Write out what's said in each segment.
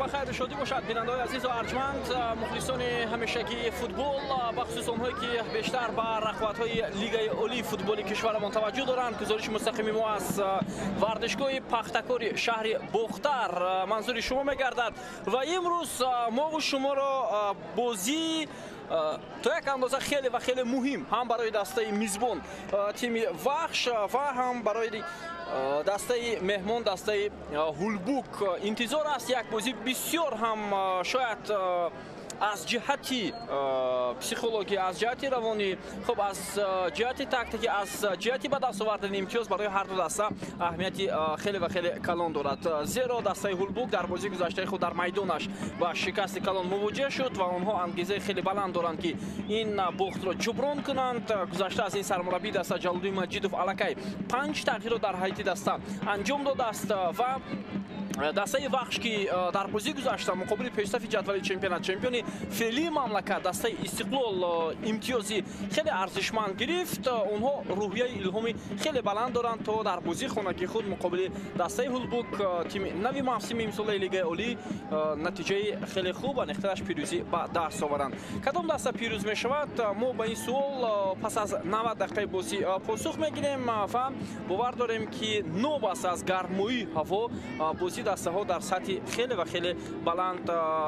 Ба хайру шодӣ бошад, бинандаҳои азизу арҷманд, мухлисони ҳамешагии футбол, бахусус онҳое ки бештар ба рақобатҳои Лигаи Олии футболи кишварамон таваҷҷӯҳ доранд. Гузориши мустақими мо аз варзишгоҳи Пахтакори шаҳри Бохтар манзури шумо мегардад ва имрӯз мову шуморо бозӣ то як андоза хеле ва хеле муҳим ҳам барои дастаи мизбон тими Вахш ва ҳам барои дастаи меҳмон дастаи Ҳулбук интизор аст. Як бозӣ бисёр ҳам шояд аз ҷиҳати психологӣ, аз ҷиҳати равонӣ, хуб, аз ҷиҳати тактикӣ, аз ҷиҳати ба даст овардани имтиёз барои ҳар ду даста аҳамияти хеле ва хеле калон дорад. Зеро дастаи Ҳулбук дар бозии гузаштаи худ дар майдонаш ба шикасти калон мувоҷеҳ шуд ва онҳо ангезаи хеле баланд доранд, ки ин бохтро ҷуброн кунанд. Гузашта аз ин сармураббии даста Ҷалолиддин Маҷидов аллакай 5 тағйирро дар ҳайати даста анҷом додааст ва дастаи Вахш, ки дар бозии гузашта муқобили пешсафи ҷадвали чемпионат, чемпиони феълии мамлакат дастаи Истиқлол имтиёзи хеле арзишманд гирифт, онҳо рӯҳияи илҳоми хеле баланд доранд то дар бозии хонагии худ муқобили дастаи Ҳулбук, тими нави мавсими имсолаи Лигаи Олӣ, натиҷаи хеле хуб ва нехтараш пирӯзӣ ба даст оваранд. Кадом даста пирӯз мешавад? Мо ба ин суол пас аз 90 дақиқаи бозӣ посух мегирем ва бовар дорем, ки новобаста аз гармоии ҳаво бозии дастаҳо дар сатҳи хеле ва хеле баланд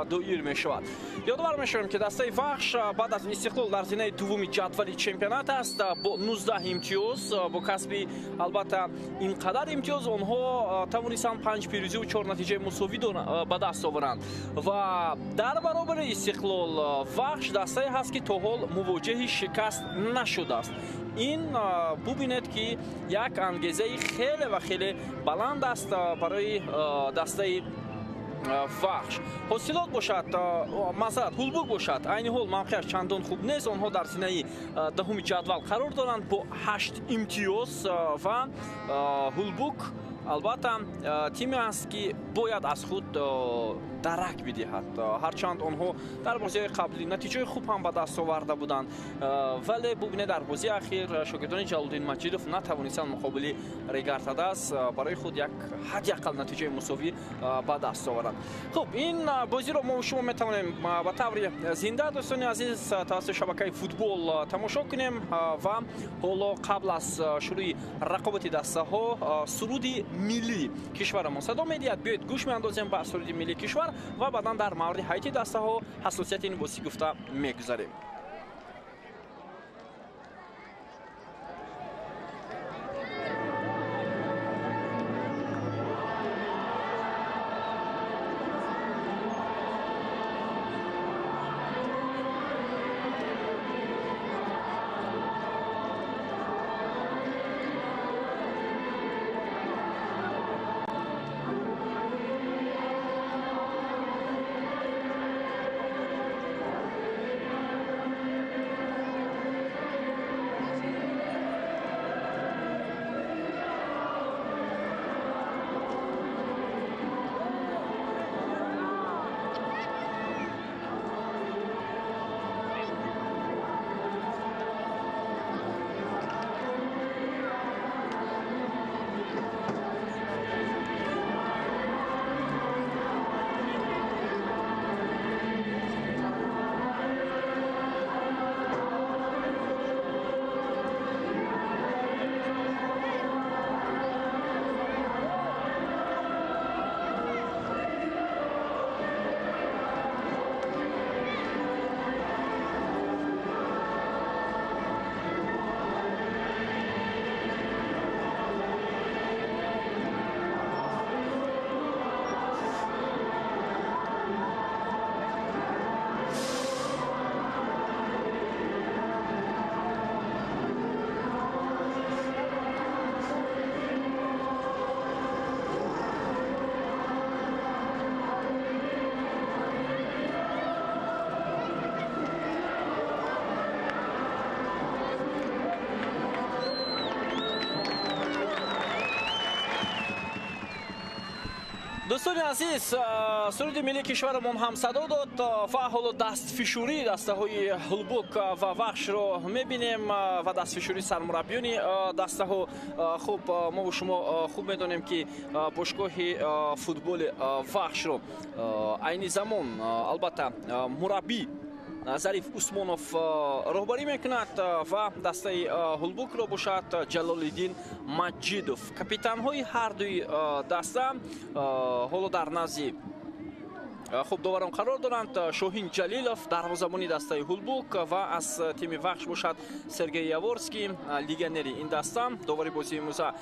доир мешавад. Ёдовар мешавем, ки дастаи Вахш баъд аз Истиқлол дар зинаи дуввуми ҷадвали чемпионат аст бо 19 имтиёз. Бо касби албатта ин қадар имтиёз онҳо тавонистанд 5 пирӯзиву 4 натиҷаи мусовӣ ба даст оваранд ва дар баробари Истиқлол Вахш дастае ҳаст, ки то ҳол мувоҷеҳи шикаст нашудааст. Ин бубинед, ки як ангезаи хеле ва хеле баланд аст барои дастаи Вахш. Ҳосилот бошад, масалан Ҳулбук бошад, айни ҳол мавқеаш чандон хуб нест. Онҳо дар зинаи даҳуми ҷадвал қарор доранд бо 8 имтиёз ва Ҳулбук албатта тиме аст, ки бояд аз худ дарак бидиҳад. Ҳарчанд онҳо дар бозиҳои қаблӣ натиҷаи хуб ҳам ба даст оварда буданд, вале бубинед, дар бозии ахир шогирдони Ҷалолиддин Маҷидов натавонистанд муқобили Регартадас барои худ як ҳадди ақал натиҷаи мусовӣ ба даст оваранд. Хуб, ин бозиро мо шумо метавонем ба таври зинда, дӯстони азиз, тавассути шабакаи футбол тамошо кунем ва ҳоло қабл аз шурӯи рақобати дастаҳо суруди миллии кишварамон садо медиҳад. Биёед гӯш меандозем ба суруди миллии кишвар ва баъдан дар мавриди ҳайати дастаҳо ҳассосияти ин бозӣ гуфта мегузарем. Дӯстони азиз, Суруди миллии кишварамон ҳам садо дод ва ҳоло дастфишурии дастаҳои Ҳулбук ва Вахшро мебинем ва дастфишурии сармураббиёни дастаҳо. Хуб, мо шумо хуб медонем, ки бошгоҳи футболи Вахшро айни замон албатта мураббӣ Зариф Усмонов роҳбарӣ мекунад ва дастаи Ҳулбукро бошад Ҷалолиддин Маҷидов. Капитанҳои ҳардуи даста ҳоло дар назди хуб доварон қарор доранд. Шоҳин Ҷалилов, дарвозабони дастаи Ҳулбук, ва аз тими Вахш бошад Сергей Яворский, легионери ин даста. Довари бозии имрӯза,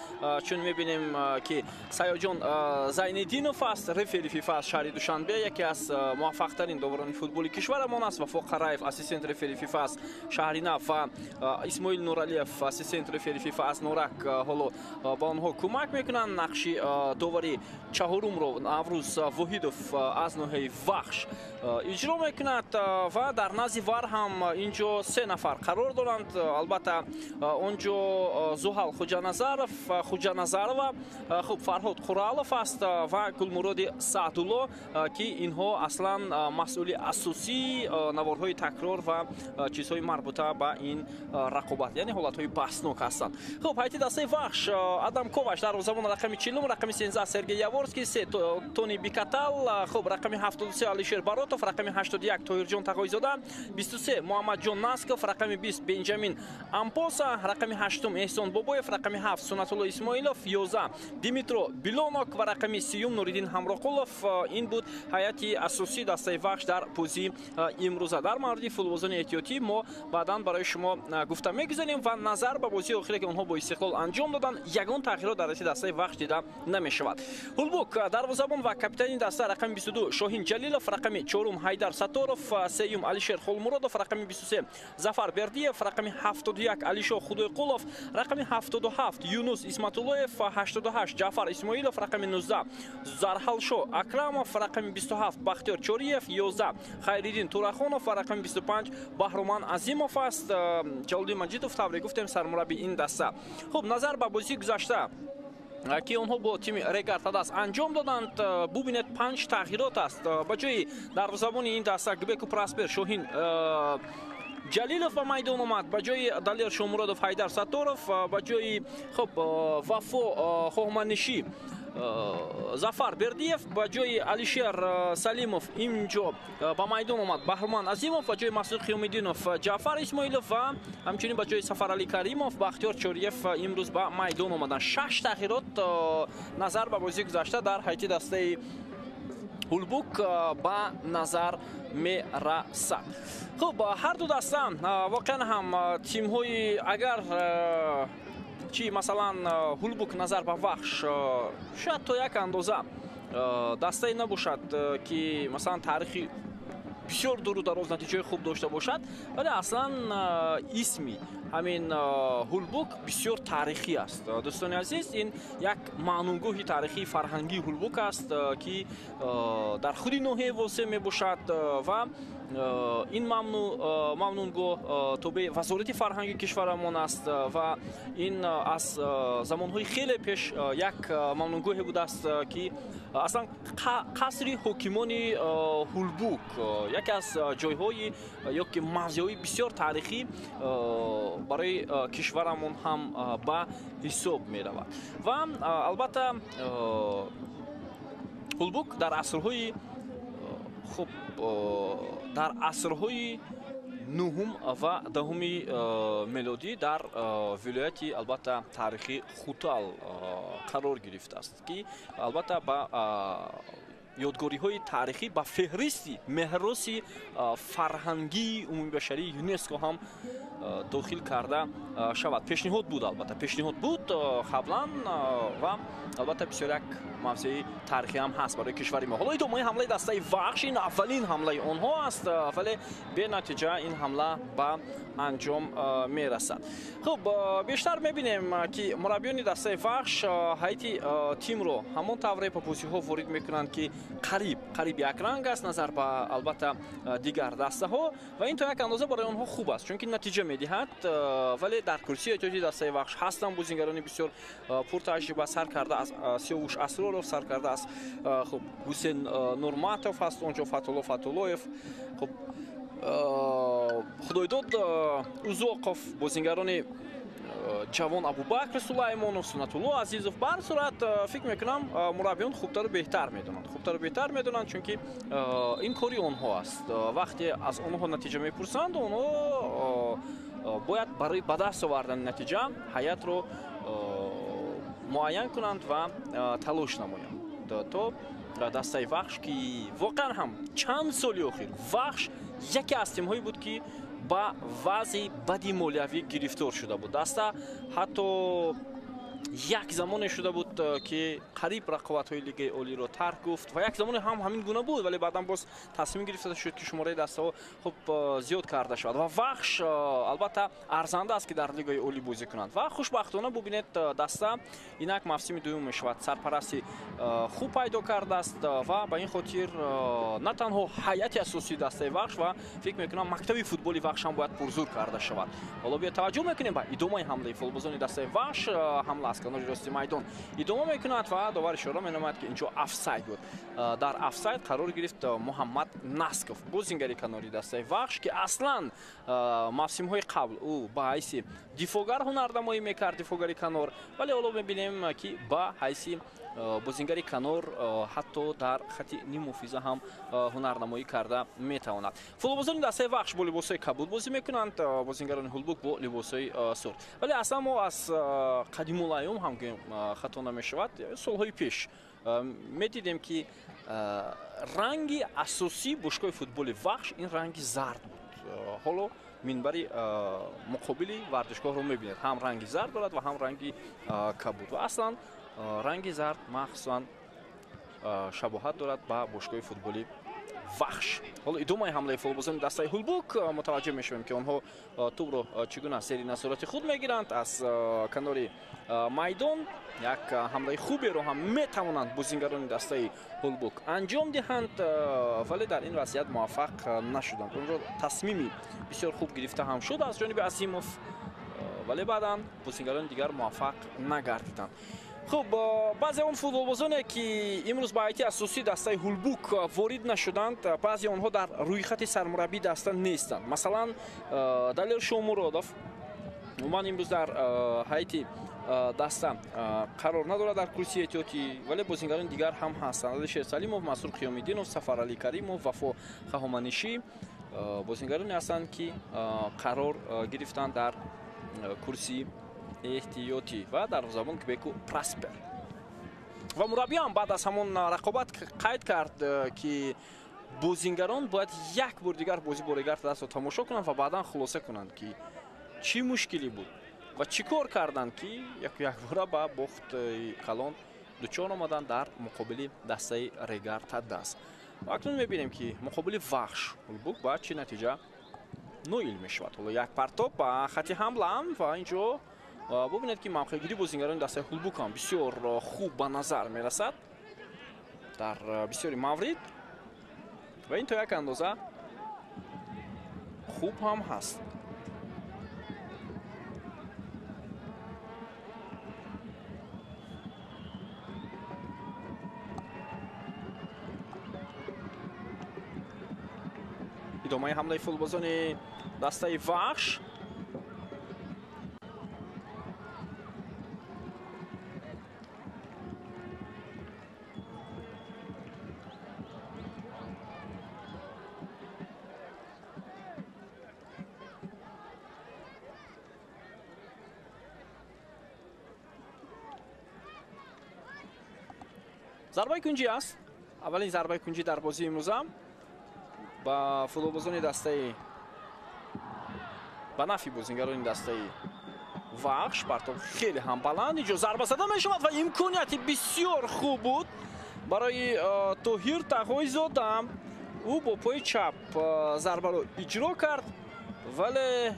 чун мебинем, ки Саёҷон Зайниддинов аст, рефери ФИФА аз шаҳри Душанбе, яке аз муваффақтарин доварони футболи кишварамон аст. Вафо Қараев, ассистент рефери ФИФА аз шаҳри Нав, ва Исмоил Нуралиев, ассистент рефери ФИФА аз Норак, ҳоло ба онҳо кӯмак мекунанд. Нақши довари чаҳорумро Наврӯз Воҳидов аз ноҳияи Вахш иҷро мекунад ва дар назди ВАР ҳам инҷо се нафар қарор доранд. Албатта, он ҷо Зуҳал Хуҷаназаров, Хуҷаназарова, хуб, Фарҳод Қуралов аст ва Гулмуроди Саъдулло, ки инҳо аслан масъули асосии наворҳои такрор ва чизҳои марбута ба ин рақобат, яъне ҳолатҳои баҳснок ҳастанд. Хуб, ҳайати дастаи Вахш: Адам Коваш, дарвозабон, рақами 40, рақами 13 Сергей Яворский, се Тони Бикатал, хуб, рақами 73 Алишер Баротов, рақами 81 Тоҳирҷон Тағойзода, 23 Муҳаммадҷон Насков, рақами 20 Бенҷамин Ампоса, рақами 8 Эҳсон Бобоев, рақами 7 Сунатулло Исмоилов, 11 Димитро Билонок ва рақами 30 Нуриддин Ҳамроқулов. Ин буд ҳайати асосии дастаи Вахш дар бозии имрӯза. Дар мавриди футболбозони эҳтиётӣ мо баъдан барои шумо гуфта мегузарем ва назар ба бозии охире, ки онҳо бо Истиқлол анҷом доданд, ягон тағйирот дар ҳайати дастаи Вахш дида намешавад. Ҳулбук: дарвозабон ва капитани даста, рақами 22 Шоҳин Ҷалилов, рақами чорум Ҳайдар Сатторов, сеюм Алишер Холмуродов, рақами 23 Зафар Бердиев, рақами 71 Алишо Худойқулов, рақами 77 Юнус Исматуллоев, 88 Ҷаъфар Исмоилов, рақами 19 Зарҳалшо Акрамов, рақами 27 Бахтиёр Чориев, 11 Хайриддин Турахонов ва рақами 25 Баҳроман Азимов аст. Ҷалолиддин Маҷидов, тавре гуфтем, сармурабби ин даста. Хуб, назар ба бозии гузашта, ки онҳо бо тими Регар Тадаз анҷом доданд, бубинед, панҷ тағйирот аст. Ба ҷои дарвозабони ин даста Гбеку Праспер Шоҳин Ҷалилов ба майдон омад, ба ҷои Далер Шомуродов Ҳайдар Сатторов, ба ҷои, хуб, Вафо Хоҳманишӣ Зафар Бердиев, ба ҷои Алишер Салимов инҷо ба майдон омад Баҳрман Азимов, ба ҷои Масуд Қиёмиддинов Ҷаъфар Исмоилов ва ҳамчунин ба ҷои Сафаралӣ Каримов Бахтиёр Чориев имрӯз ба майдон омаданд. Шаш тағйирот назар ба бозии гузашта дар ҳайати дастаи Ҳулбук ба назар мерасад. Хуб, ҳарду даста воқеан ҳам тимҳои, агар чи масалан Ҳулбук назар ба Вахш шояд то як андоза дастае набошад, ки масалан таърихи бисёр дуру дароз, натиҷаи хуб дошта бошад, вале аслан исми ҳамин Ҳулбук бисёр таърихӣ аст. Дӯстони азиз, ин як маънугоҳи таърихии фарҳангии Ҳулбук аст, ки дар худи ноҳияи Восеъ мебошад ва ин мамнунгоҳ тобеи Вазорати фарҳанги кишварамон аст ва ин аз замонҳои хеле пеш як мамнунгоҳе будааст, ки аслан қасри ҳокимони Ҳулбук, яке аз ҷойҳои ё ки мавзеъҳои бисёр таърихӣ барои кишварамон ҳам ба ҳисоб меравад. Ва албатта Ҳулбук дар асрҳои, хуб, дар асрҳои нуҳум ва даҳуми мелодӣ дар вилояти албатта таърихи Хутал қарор гирифтааст, ки албатта ба ёдгориҳои таърихӣ, ба феҳристи мероси фарҳангии умумибашарии ЮНЕСКО ҳам дохил карда шавад. Пешниҳод буд, албатта пешниҳод буд қаблан ва албатта бисёр як мавзеи таърихӣ ҳам ҳаст барои кишвари мо. Ҳоло идомаи ҳамлаи дастаи Вахш. Ин аввалин ҳамлаи онҳо аст, вале бенатиҷа ин ҳамла ба анҷом мерасад. Хуб, бештар мебинем, ки мураббиёни дастаи Вахш ҳайати тимро ҳамон тавре ба бозиҳо ворид мекунанд, ки қариб якранг аст назар ба албатта дигар дастаҳо ва ин то як андоза барои онҳо хуб аст, чунки натиҷа медиҳад. Вале дар курсии эҳтиётии дастаи Вахш ҳастанд бозингарони бисёр пуртаҷриба, сар карда аз Сиёвуш Асроров, сар карда аз хуб Ҳусен Нурматов ҳаст онҷо, Фатулло Фатуллоев, хуб Худойдод Узоқов, бозингарони ҷавон Абубакр Сулаймонов, Сунатулло Азизов. Ба ҳар сурат фикр мекунам мураббиён хубтару беҳтар медонанд, хубтару беҳтар медонанд, чунки ин кори онҳо аст. Вақте аз онҳо натиҷа мепурсанд, онҳо бояд барои ба даст овардани натиҷа ҳайатро муайян кунанд ва талош намоянд то дастаи Вахш, ки воқеан ҳам чанд соли охир Вахш яке аз тимҳое буд, ки ба вазъи бади молиявӣ гирифтор шуда буд. Даста ҳатто як замоне шуда буд, ки қариб рақобатҳои Лигаи Олиро тарк гуфт ва як замоне ҳам ҳамин гуна буд, вале баъдан боз тасмим гирифта шуд, ки шумораи дастаҳо хуб зиёд карда шавад ва Вахш албатта арзанда аст, ки дар Лигаи Олӣ бозӣ кунанд. Ва хушбахтона бубинед, даста инак мавсими дуюм мешавад, сарпарасти хуб пайдо кардааст ва ба ин хотир на танҳо ҳайати асосии дастаи Вахш ва фикр мекунам мактаби футболи Вахш ҳам бояд пурзур карда шавад. Ҳоло биё таваҷҷӯҳ мекунем ба идомаи ҳамлаи футболбозони дастаи Вахш. Ҳамла аз канори рости майдон идома мекунад ва довар ишора менамояд, ки инҷо офсайд буд. Дар офсайд қарор гирифт Муҳаммад Насков, бозингари канори дастаи Вахш, ки аслан мавсимҳои қабл ӯ ба ҳайси дифогар ҳунарнамоӣ мекард, дифогари канор, вале ҳоло мебинем, ки ба ҳайси бозингари канор ҳатто дар хати ниммуҳофиза ҳам ҳунарнамоӣ карда метавонад. Футболбозони дастаи Вахш бо либосҳои кабуд бозӣ мекунанд, бозингарони Ҳулбук бо либосҳои сурх. Вале аслан мо аз қадимулайём ҳам гӯем хато намешавад, солҳои пеш медидем, ки ранги асосии бошгоҳи футболи Вахш ин ранги зард буд. Ҳоло минбари муқобили варзишгоҳро мебинед, ҳам ранги зард дорад ва ҳам ранги кабуд ва аслан ранги зард махсусан шабоҳат дорад ба бошгоҳи футболи Вахш. Ҳоло идомаи ҳамлаи футболбозони дастаи Ҳулбук. Мутаваҷҷеҳ мешавем, ки онҳо тӯбро чӣ гуна зери назорати худ мегиранд аз канори майдон. Як ҳамлаи хуберо ҳам метавонанд бозингарони дастаи Ҳулбук анҷом диҳанд, вале дар ин вазъият муваффақ нашуданд. Онҷо тасмими бисёр хуб гирифта ҳам шуд аз ҷониби Азимов, вале баъдан бозингарони дигар муваффақ нагардиданд. Хуб, баъзе он футболбозоне, ки имрӯз ба ҳайати асосии дастаи Ҳулбук ворид нашуданд, баъзе онҳо дар рӯйхати сармураббии даста нестанд. Масалан, Далер Шоҳмуродов умуман имрӯз дар ҳайати даста қарор надорад дар курсии эҳтиётӣ, вале бозингарони дигар ҳам ҳастанд. Алишер Салимов, Мансур Қиёмиддинов, Сафаралӣ Каримов, Вафо Хаҳоманишӣ бозингароне ҳастанд, ки қарор гирифтанд дар курсии эҳтиётӣ ва дарвозабон Кбеку Праспер. Ва мураббиам баъд аз ҳамон рақобат қайд кард, ки бозингарон бояд як бор дигар бозӣ бо Регар дастро тамошо кунанд ва баъдан хулоса кунанд, ки чӣ мушкилӣ буд ва чӣ кор карданд, ки яку якбора ба бохти калон дучор омаданд дар муқобили дастаи Регар Тадас. Ва акнун мебинем, ки муқобили Вахш Ҳулбук ба чӣ натиҷа ноил мешавад. Ҳоло як партоб ба хати ҳамлаам ва инҷо бубинед, ки мавқеъгирии бозингарони дастаи Ҳулбук ҳам бисёр хуб ба назар мерасад дар бисёри маврид ва ин то як андоза хуб ҳам ҳаст. Идомаи ҳамлаи футболбозони дастаи Вахш. Зарбаи кунҷӣ аст. Аввалин зарбаи кунҷӣ дар бозии имрӯза ба футболбозони дастаи ба нафъи бозингарони дастаи Вахш. Партоб хеле ҳам баланд, инҷо зарба зада мешавад ва имконияти бисёр хуб буд барои Тоҳир Тағойзода. Ӯ бо пои чап зарбаро иҷро кард, вале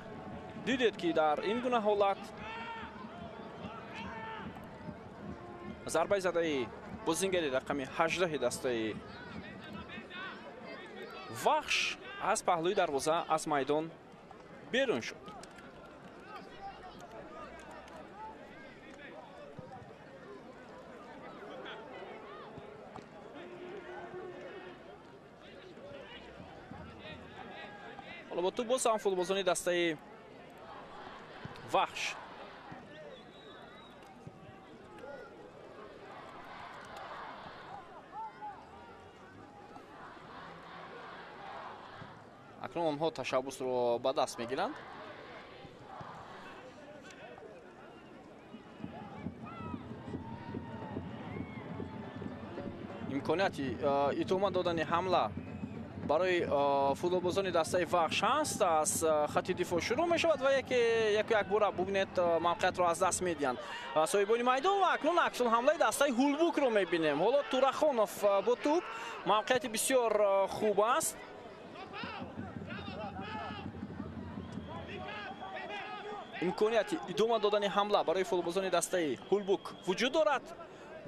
дидед, ки дар ин гуна ҳолат зарбаи задаи бозингари рақами 18 дастаи Вахш аз паҳлӯи дарвоза аз майдон берун шуд. Ҳоло бо тӯб боз ҳам футболбозони дастаи Вахш. Акнун онҳо ташаббусро ба даст мегиранд. Имконияти идома додани ҳамла барои футболбозони дастаи Вахш ҳаст. Аз хати дифоъ шурӯъ мешавад ва яку якбора бубинед мавқеиятро аз даст медиҳанд соҳибони майдон. Ва акнун аксулҳамлаи дастаи Ҳулбукро мебинем. Ҳоло Турахонов бо тӯб, мавқеияти бисёр хуб аст. Имконияти идома додани ҳамла барои футболбозони дастаи Ҳулбук вуҷуд дорад.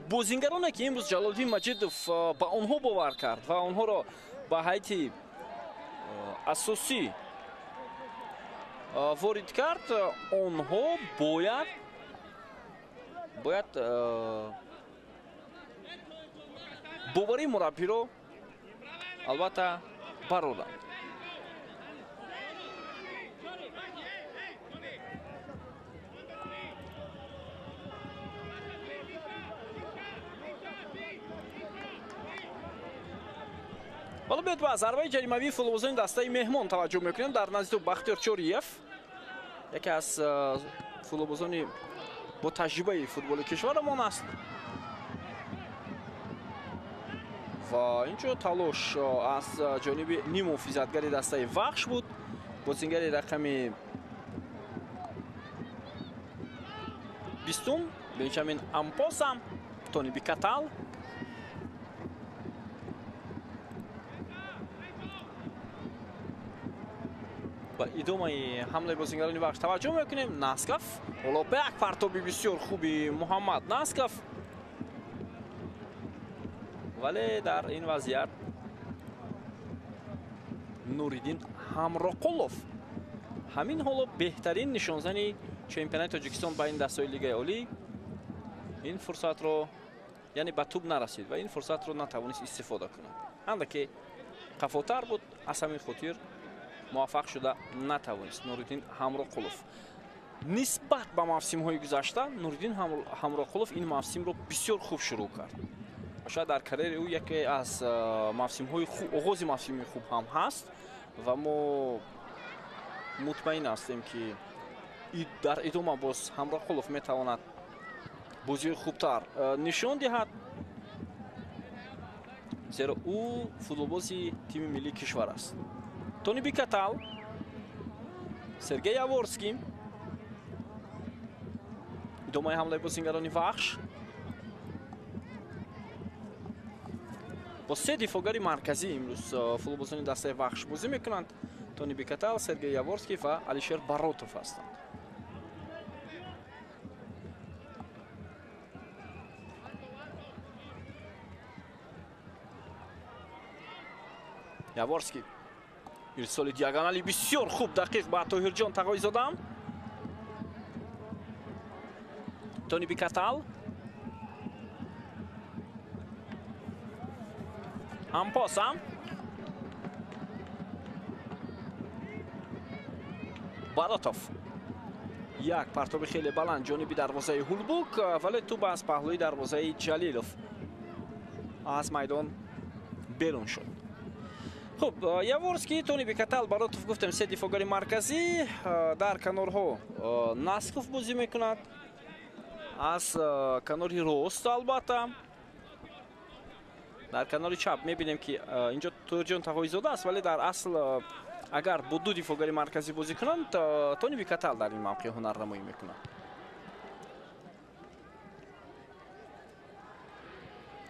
Бозингароне ки имрӯз Ҷалолиддин Маҷидов ба онҳо бовар кард ва онҳоро ба ҳайати асосӣ ворид кард, онҳо бояд боварии мураббиро албатта бароранд. Ҳоло биёед ба зарбаи ҷаримавии футболбозони дастаи меҳмон таваҷҷӯҳ мекунем. Дар назди тӯб Бахтиёр Чориев, яке аз футболбозони бо таҷрибаи футболи кишварамон аст. Ва инҷо талош аз ҷониби ниммуҳофизатгари дастаи Вахш буд. Бозингари рақами 20 Бенҷамин Ампоса, Тони Бикатал. Ба идомаи ҳамлаи бозингарони Вахш таваҷҷӯҳ мекунем. Насков ҳоло ба як партоби бисёр хуби Муҳаммад Насков, вале дар ин вазъият Нуриддин Ҳамроқулов ҳамин ҳоло беҳтарин нишонзани чемпионати Тоҷикистон байни дастҳои Лигаи Олӣ ин фурсатро, яъне ба тӯб нарасид ва ин фурсатро натавонист истифода кунад. Андаке қафотар буд, аз ҳамин хотир муваффақ шуда натавонист Нуриддин Ҳамроқулов. Нисбат ба мавсимҳои гузашта Нуриддин Ҳамроқулов ин мавсимро бисёр хуб шурӯъ кард. Шояд дар карьераи ӯ яке аз мавсимҳои оғози мавсими хуб ҳам ҳаст ва мо мутмаин ҳастем, ки дар идома боз Ҳамроқулов метавонад бозиҳои хубтар нишон диҳад, зеро ӯ футболбози тими миллии кишвар аст. Тони Бикатал, Сергей Яворский. Идомаи ҳамлаи бозингарони Вахш бо се дифоъгари марказӣ имрӯз футболбозони дастаи Вахш бозӣ мекунанд. Тони Бикатал, Сергей Яворский ва Алишер Баротов ҳастанд. Яворский ирсоли диагонали бисёр хуб дақиқ ба Тоҳирҷон Тағоизода. Тони Бикатал, Ампоса, Баротов. Як партоби хеле баланд ҷониби дарвозаи Ҳулбук, вале тӯб аз паҳлӯи дарвозаи Ҷалилов аз майдон берун шуд. Хуб, Яворский, Тони Бикатал, Баротов гуфтем се дифоъгари марказӣ. Дар канорҳо Насков бозӣ мекунад, аз канори рост албатта. Дар канори чап мебинем, ки инҷо Тоҳирҷон Тағоизода аст, вале дар асл агар бо ду дифоъгари марказӣ бозӣ кунанд, Тони Бикатал дар ин мавқеъ ҳунарнамоӣ мекунад.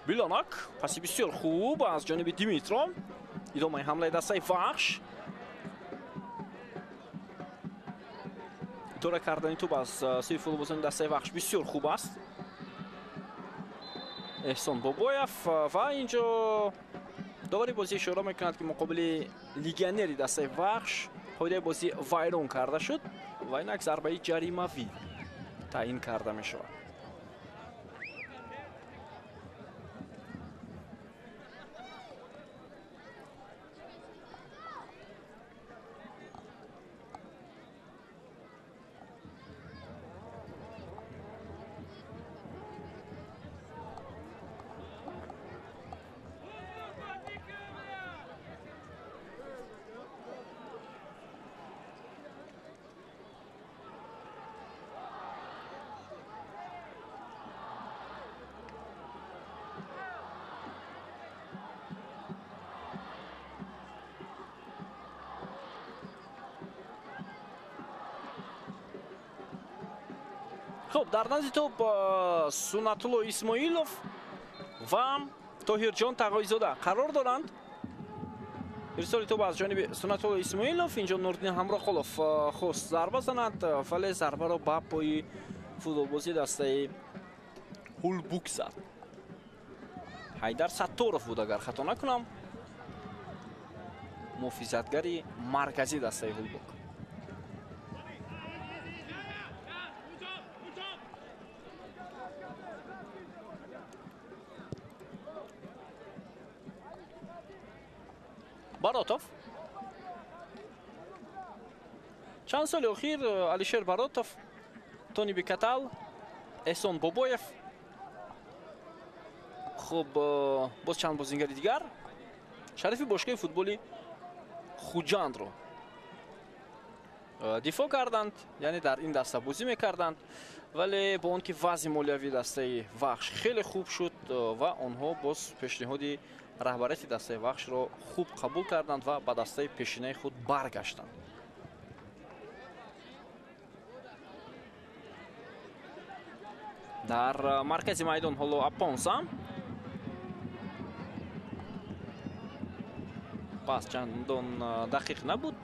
Билонак, паси бисёр хуб аз ҷониби Димитро. Идомаи ҳамлаи дастаи Вахш. Идора кардани тӯб аз сӯи футболбозони дастаи Вахш бисёр хуб аст. Эҳсон Бобоев ва инҷо Довари бозӣ ишора мекунад, ки муқобили легионери дастаи Вахш қоидаи бозӣ вайрон карда шуд ва инак зарбаи ҷаримавӣ таъин карда мешавад. Хуб, дар назди топ Сунатулло Исмоилов ва Тоҳирҷон Тағоизода қарор доранд. Ирсоли топ аз ҷониби Сунатулло Исмоилов. Инҷо Нуриддин Ҳамроқулов хост зарба занад, вале зарбаро ба пои футболбози дастаи Ҳулбук зад. Ҳайдар Сатторов буд, агар хато накунам, муҳофизатгари марказии дастаи Ҳулбук. Баротов. Чанд соли охир Алишер Баротов, Тони Бикатал, Эҳсон Бобоев, хуб, боз чанд бозингари дигар шарифи бошгоҳи футболи Хуҷандро дифоъ карданд, яъне дар ин даста бозӣ мекарданд, вале бо он ки вазъи молиявии дастаи Вахш хеле хуб шуд ва онҳо боз пешниҳоди раҳбарияти дастаи Вахшро хуб қабул карданд ва ба дастаи пешинаи худ баргаштанд. Дар маркази майдон ҳоло Апонса. Пас чандон дақиқ набуд.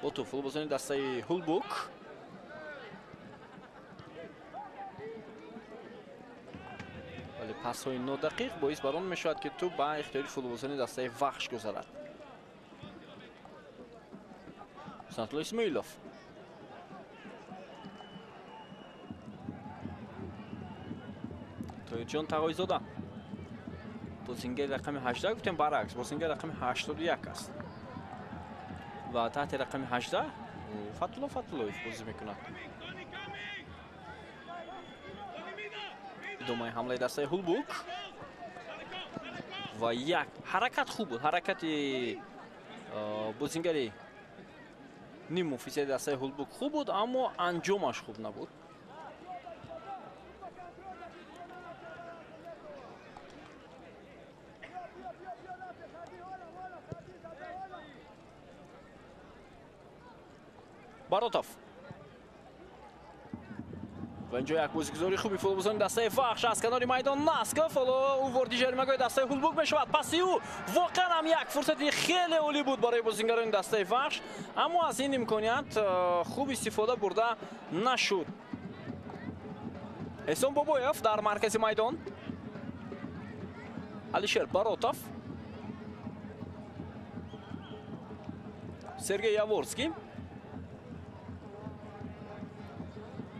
Боту футболбозони дастаи Ҳулбук. Вале пасҳои нодақиқ боис бар он мешавад, ки тӯб ба ихтиёри футболбозони дастаи Вахш гузарад. Сунатулло Исмоилов. Тоҳирҷон Тағоизода. Бозингари рақами 18 гуфтем, баръакс, бозингари рақами 81 аст. Ва таҳти рақами 18 Фатулло Фатуллоев бозӣ мекунад. Идомаи ҳамлаи дастаи Ҳулбук ва як ҳаракат хуб буд. Ҳаракати бозингари ниммуҳофизаи дастаи Ҳулбук хуб буд, аммо анҷомаш хуб набуд. Баротов. Ва инҷо як бозигузори хуби футболбозони дастаи Вахш аз канори майдон Насков. Ҳоло ӯ ворди ҷаримагоҳи дастаи Ҳулбук мешавад. Паси ӯ воқеан ҳам як фурсати хеле олӣ буд барои бозингарони дастаи Вахш, аммо аз ин имконият хуб истифода бурда нашуд. Эҳсон Бобоев дар маркази майдон. Алишер Баротов. Сергей Яворский.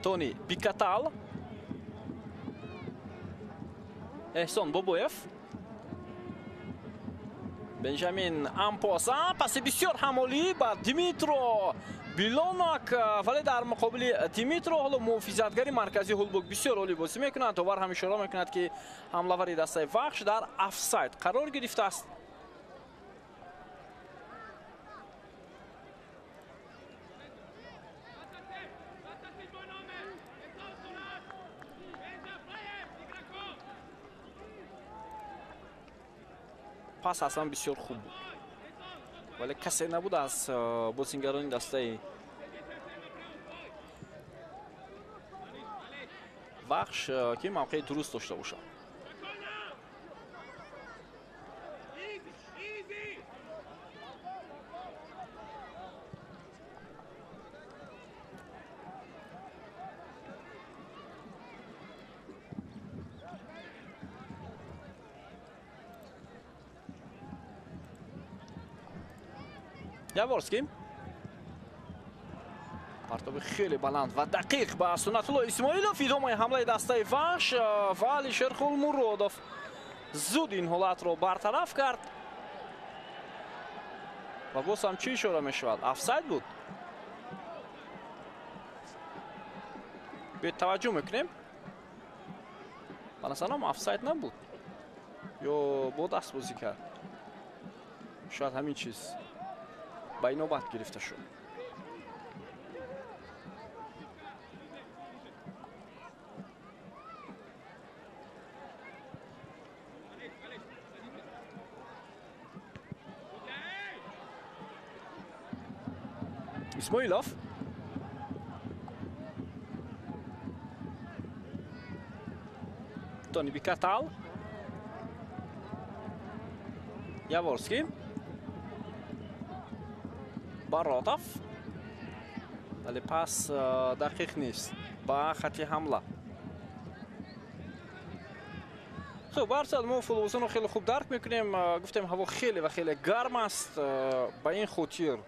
Тони Бикатал. Эҳсон Бобоев. Бенҷамин Ампоса. Паси бисёр ҳам олӣ ба Димитро Билонак, вале дар муқобили Димитро ҳоло муҳофизатгари марказии Ҳулбук бисёр олӣ бозӣ мекунад. Довар ҳам ишора мекунад, ки ҳамлавари дастаи Вахш дар офсайд қарор гирифтааст. Пас аслан бисёр хуб буд, вале касе набуд аз бозингарони дастаи Вахш, ки мавқеи дуруст дошта бошад. Яворский. Партоби хеле баланд ва дақиқ ба Суннатулло Исмоилов. Идомаи ҳамлаи дастаи Вахш ва Алишер Хулмуродов зуд ин ҳолатро бартараф кард. Ва боз ҳам чӣ ишора мешавад? Офсайд буд. Биёед таваҷҷӯҳ мекунем. Ба назарам офсайд набуд. Ё бо даст бозӣ кард. Шояд ҳамин чиз ба инобат гирифта шуд. Исмоилов. Тони Бикатал. Яворский. Баротов. Вале пас дақиқ нест ба хати ҳамла. Хуб, барсад мо футболбозонро хеле хуб дарк мекунем. Гуфтем ҳаво хеле ва хеле гарм аст. Ба ин хотир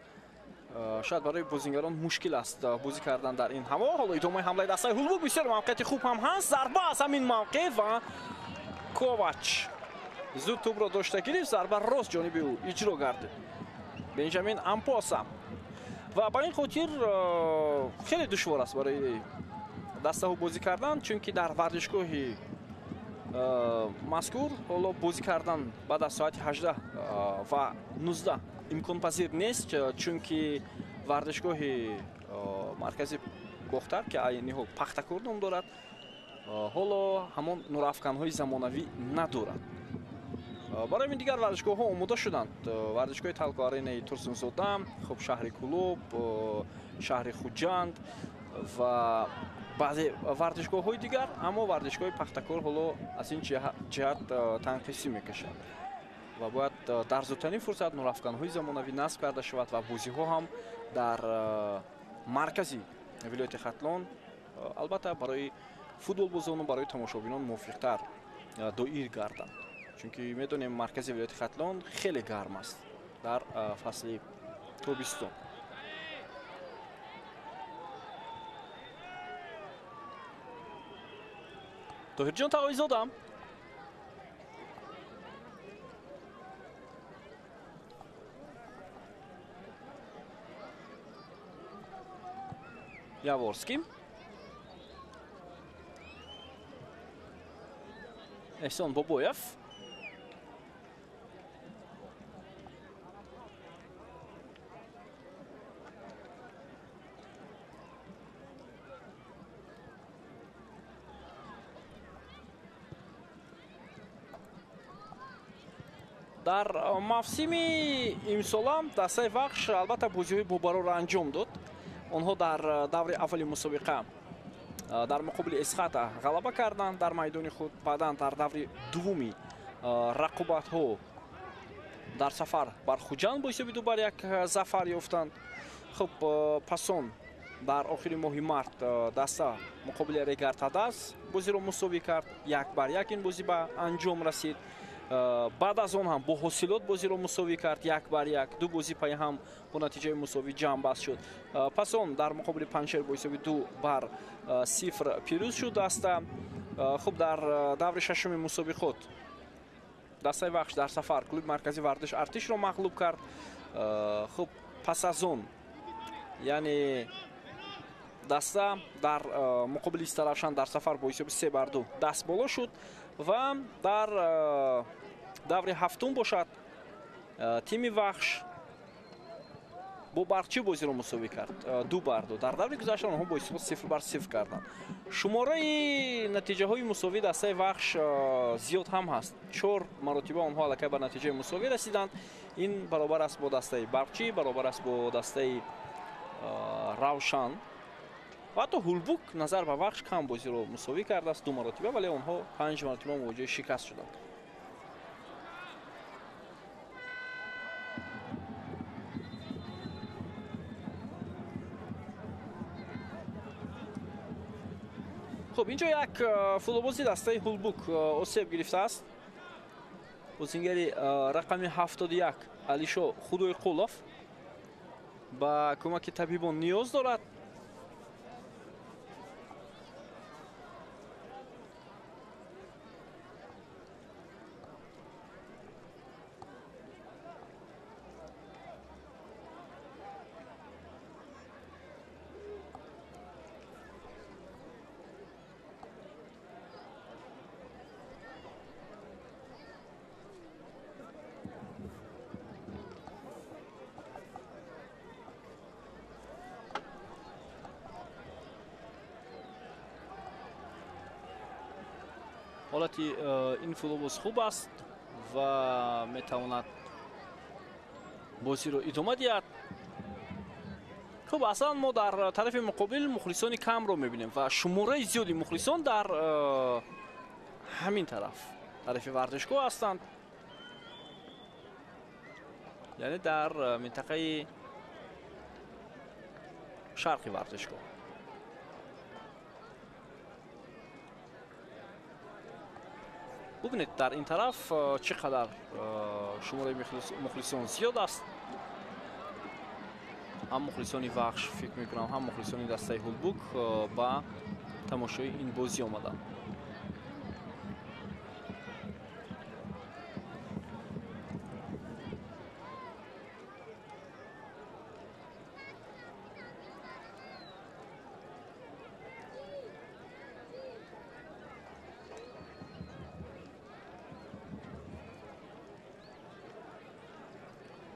шояд барои бозингарон мушкил аст бозӣ кардан дар ин ҳаво. Ҳоло идомаи ҳамлаи дастаи Ҳулбук, бисёр мавқеияти хуб ҳам ҳаст. Зарба аз ҳамин мавқеъ ва Ковач зуд тӯбро дошта гирифт. Зарба рост ҷониби ӯ иҷро гардид. Бенҷамин Ампоса. Ва ба ин хотир хеле душвор аст барои дастаҳо бозӣ кардан, чунки дар варзишгоҳи мазкур ҳоло бозӣ кардан баъд аз соати 18 ва 19 имконпазир нест, чунки варзишгоҳи маркази Бохтар, ки айни ҳол Пахтакор ном дорад, ҳоло ҳамон нурафканҳои замонавӣ надорад. Барои ин дигар варзишгоҳҳо омода шуданд. Варзишгоҳи Талко Аренаи Турсунзода, хуб шаҳри Кулоб, шаҳри Хуҷанд ва баъзе варзишгоҳҳои дигар, аммо варзишгоҳи Пахтакор ҳоло аз ин ҷиҳат танқисӣ мекашад ва бояд дар зудтарин фурсат нурафканҳои замонавӣ насб карда шавад ва бозиҳо ҳам дар маркази вилояти Хатлон албатта барои футболбозону барои тамошобинон мувофиқтар доир гарданд. Чунки медонем маркази вилояти Хатлон хеле гарм аст дар фасли тобистон. Тоҳирҷон Тағоизода. Яворский. Эҳсон Бобоев. Дар мавсими имсола дастаи Вахш албатта бозиҳои бобарорро анҷом дод. Онҳо дар даври аввали мусобиқа дар муқобили Эсхата ғалаба карданд дар майдони худ. Баъдан дар даври дуввуми рақобатҳо дар сафар бар Хуҷанд бо ҳисоби 2-1 зафар ёфтанд. Хуб, пасон дар охири моҳи март даста муқобили Регар-ТадАЗ бозиро мусовӣ кард. 1-1 ин бозӣ ба анҷом расид. Баъд аз он ҳам бо Ҳосилот бозиро мусовӣ кард 1-1. Ду бозӣ паи ҳам бо натиҷаи мусовӣ ҷамъбаст шуд. Пас он дар муқобили Панҷшер бо ҳисоби 2-0 пирӯз шуд даста. Хуб, дар даври шашуми мусобиқот дастаи Вахш дар сафар клуби марказии варзиш Артишро мағлуб кард. Хуб, пас аз он яъне даста дар муқобили Истаравшан дар сафар бо ҳисоби 3-2 даст боло шуд ва дар даври ҳафтум бошад тими Вахш бо Барқчӣ бозиро мусовӣ кард 2-2. Дар даври гузашта онҳо бо ҳисоби 0-0 карданд. Шумораи натиҷаҳои мусовӣ дастаи Вахш зиёд ҳам ҳаст. 4 маротиба онҳо аллакай ба натиҷаи мусовӣ расиданд. Ин баробар аст бо дастаи Барқчӣ, баробар аст бо дастаи Равшан. Ва ҳатто Ҳулбук назар ба Вахш кам бозиро мусовӣ кардааст 2 маротиба, вале онҳо 5 маротиба мувоҷиҳи шикаст шуданд. Хуб, инҷо як футболбози дастаи Ҳулбук осеб гирифтааст. Бозингари рақами 71 Алишо Худойқулов. Ба кӯмаки табибон ниёз дорад. Ҳолати ин футболбоз хуб аст ва метавонад бозиро идома диҳад. Хуб, аслан мо дар тарафи муқобил мухлисони камро мебинем ва шумораи зиёди мухлисон дар ҳамин тараф, тарафи варзишгоҳ ҳастанд, яъне дар минтақаи шарқи варзишгоҳ. Бубинед, дар ин тараф чӣ қадар шумораи мухлисон зиёд аст. Ҳам мухлисони Вахш, фикр мекунам, ҳам мухлисони дастаи Ҳулбук ба тамошои ин бозӣ омаданд.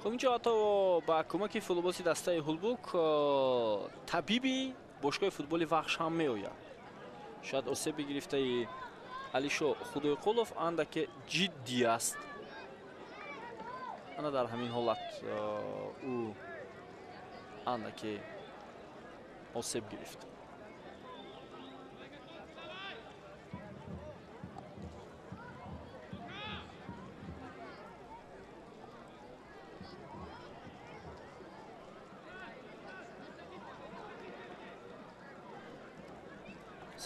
Хуб, инҷо ҳатто ба кӯмаки футболбози дастаи Ҳулбук табиби бошгоҳи футболи Вахш ҳам меояд. Шояд осеби гирифтаи Алишо Худойқулов андаке ҷиддӣ аст. Ана дар ҳамин ҳолат ӯ андаке осеб гирифт.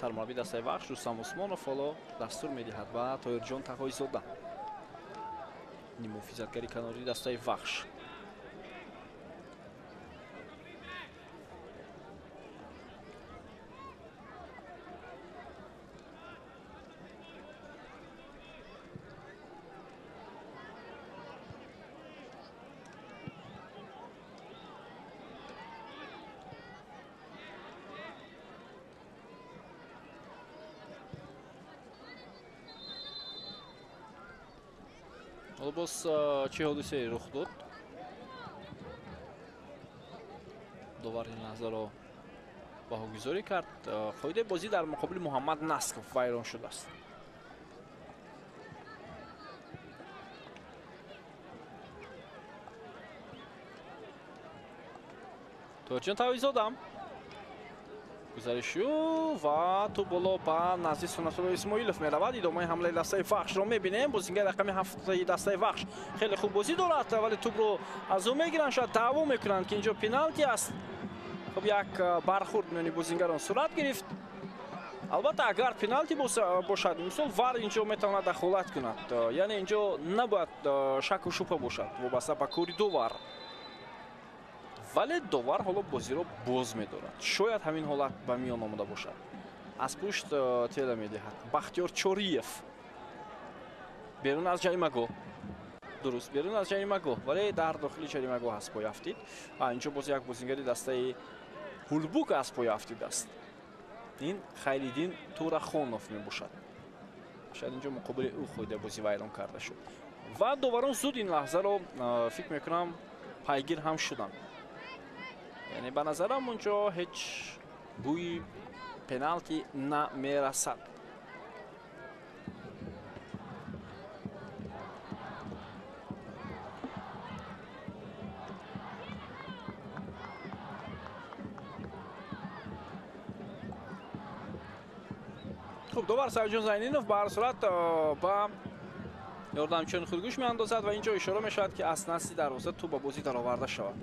Сармураббии дастаи Вахш Рустам Усмонов ҳоло дастур медиҳад ба Тоирҷон Тағоизода, ниммуҳофизатгари канории дастаи Вахш. Ҳоло боз чӣ ҳодисае рух дод? Довар ин лаҳзаро баҳогузорӣ кард. Қоидаи бозӣ дар муқобили Муҳаммад Насков вайрон шудааст. Тоирҷон Тағоизода гузаришу ва тӯб боло ба назди Суннатулло Исмоилов меравад. Идомаи ҳамлаи дастаи Вахшро мебинем. Бозингари рақами ҳафтаи дастаи Вахш хеле хуб бозӣ дорад, вале тӯбро аз ӯ мегиранд. Шояд даъво мекунанд, ки инҷо пеналти аст. Хуб, як бархурд миёни бозингарон сурат гирифт. Албатта, агар пеналти бошад, мисол вар инҷо метавонад дахолат кунад. Яъне инҷо набояд шаку шубҳа бошад вобаста ба кори довар. Вале довар ҳоло бозиро боз медорад. Шояд ҳамин ҳолат ба миён омада бошад. Аз пушт тела медиҳад Бахтиёр Чориев. Берун аз ҷаримагоҳ. Дуруст, берун аз ҷаримагоҳ, вале дар дохили ҷаримагоҳ аз пой афтид. Инҷо боз як бозингари дастаи Ҳулбук аз пой афтидааст. Ин Хайриддин Турахонов мебошад. Шояд инҷо муқобили ӯ қоидаи бозӣ вайрон карда шуд. Ва доварон зуд ин лаҳзаро фикр мекунам пайгир ҳам шуданд. Яъне ба назарам онҷо ҳеҷ бӯи пеналти намерасад. Хуб, довар Саидҷон Зайнинов ба ҳар сурат ба ёрдамчиёни худ гӯш меандозад ва инҷо ишора мешавад, ки аз назди дарвоза тӯб ба бозӣ дароварда шавад.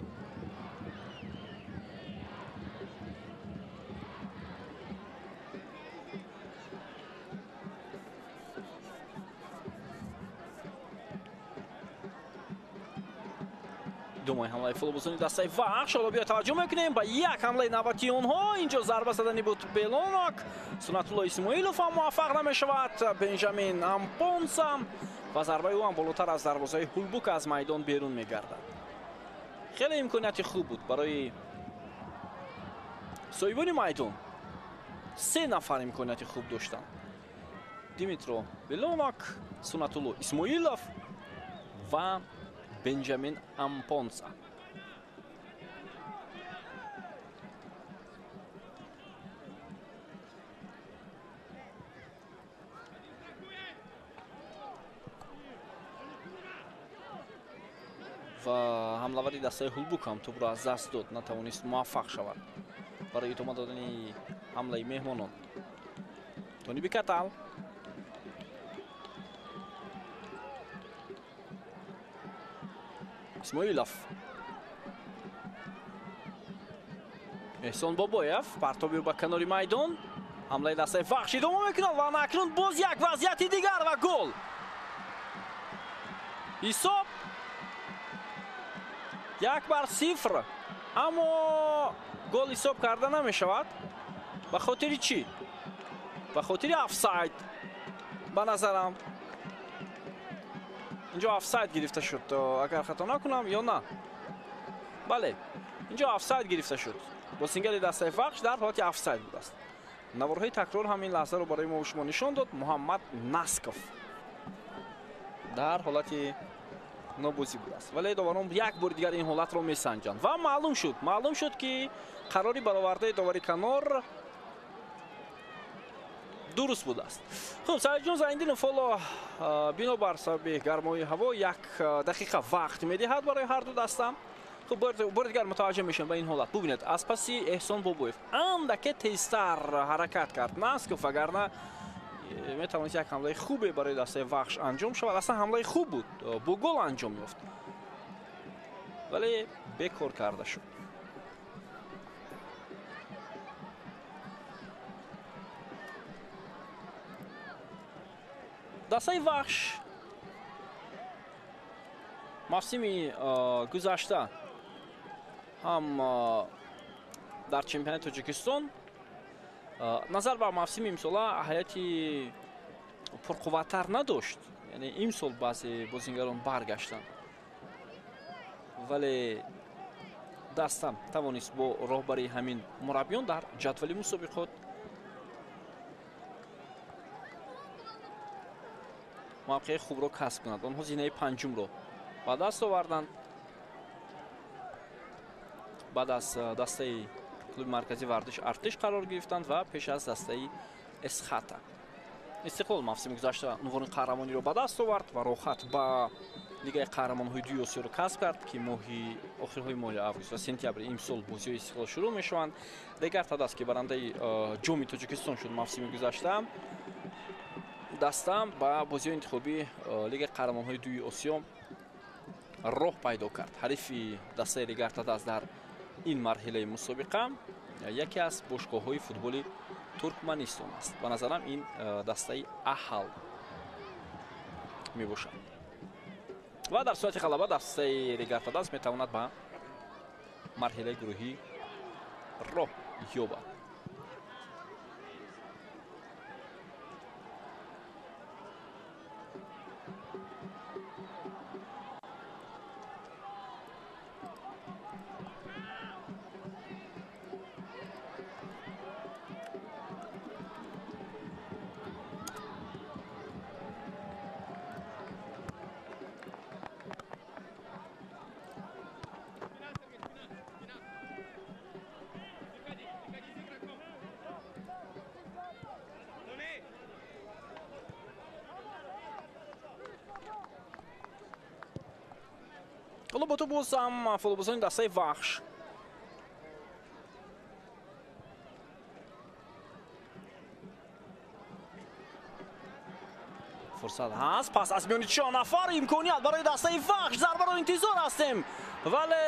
Идомаи ҳамлаи футболбозони дастаи Вахш. Ҳоло биё таваҷҷӯҳ мекунем ба як ҳамлаи навбатии онҳо. Инҷо зарба задани буд Белонок. Сунатулло Исмоилов ҳам муваффақ намешавад. Бенҷамин Ампонса ва зарбаи ӯ ҳам болотар аз дарвозаи Ҳулбук аз майдон берун мегардад. Хеле имконияти хуб буд барои соҳибони майдон. Се нафар имконияти хуб доштанд: Димитро Белонок, Сунатулло Исмоилов ва Бенҷамин Ампонса. Ва ҳамлавари дастаи Ҳулбук ҳам тӯбро аз даст дод, натавонист муваффақ шавад барои идома додани ҳамлаи меҳмонон. Тони Бикатал. Исмоилов. Эҳсон Бобоев партоби ба канори майдон. Ҳамлаи дастаи Вахш идома мекунад ва акнун боз як вазъияти дигар ва гол. Ҳисоб 1-0, аммо гол ҳисоб карда намешавад. Ба хотири чӣ? Ба хотири офсайд. Ба назарам инҷо офсайд гирифта шуд, агар хато накунам, ё на? Бале, инҷо офсайд гирифта шуд. Бозингари дастаи Вахш дар ҳолати офсайд будааст. Наворҳои такрор ҳам ин лаҳзаро барои мо шумо нишон дод. Муҳаммад Насков дар ҳолати нобозӣ будааст, вале доварон як бори дигар ин ҳолатро месанҷанд ва маълум шуд, ки қарори баровардаи довари канор дуруст будааст. Хуб, Саидҷон Зайниддинов ҳоло бинобар сабаби гармои ҳаво як дақиқа вақт медиҳад барои ҳар ду даста. Хуб, бори дигар мутаваҷҷеҳ мешавем ба ин ҳолат. Бубинед, аз паси Эҳсон Бобоев андаке тезтар ҳаракат кард Насков, вагарна метавонист як ҳамлаи хубе барои дастаи Вахш анҷом шавад. Аслан ҳамлаи хуб буд, бо гол анҷом ёфт, вале бекор карда шуд. Дастаи Вахш мавсими гузашта ҳам дар чемпионати Тоҷикистон назар ба мавсими имсола ҳайати пурқувваттар надошт. Яъне имсол баъзе бозингарон баргаштанд, вале даста тавонист бо роҳбарии ҳамин мураббиён дар ҷадвали мусобиқот мавқеи хубро касб кунад. Онҳо зинаи панҷумро ба даст оварданд. Баъд аз дастаи клуби марказии варзиш Артиш қарор гирифтанд ва пеш аз дастаи Эсхата. Истиқлол мавсими гузашта унвони қаҳрамониро ба даст овард ва роҳхат ба Лигаи қаҳрамонҳои дуюми Осиёро касб кард, ки моҳи охирҳои моҳи август ва сентябри имсол бозиҳои Истиқлол шурӯъ мешаванд. Дигар Тадас, ки барандаи ҷоми Тоҷикистон шуд мавсими гузашта, даста ба бозиҳои интихобии Лигаи қаҳрамонҳои дуюми Осиё роҳ пайдо кард. Ҳарифи дастаи Регар Тадас дар ин марҳилаи мусобиқа яке аз бошгоҳҳои футболи Туркманистон аст. Ба назарам ин дастаи Аҳал мебошад. Ва дар сурати ғалаба дастаи Регар Тадас метавонад ба марҳилаи гурӯҳӣ роҳ ёбад. Ҳоло бо ту боз ҳам футболбозони дастаи Вахш. Фурсат ҳаст, пас аз миёни чор нафар имконият барои дастаи Вахш. Зарбаро интизор ҳастем, вале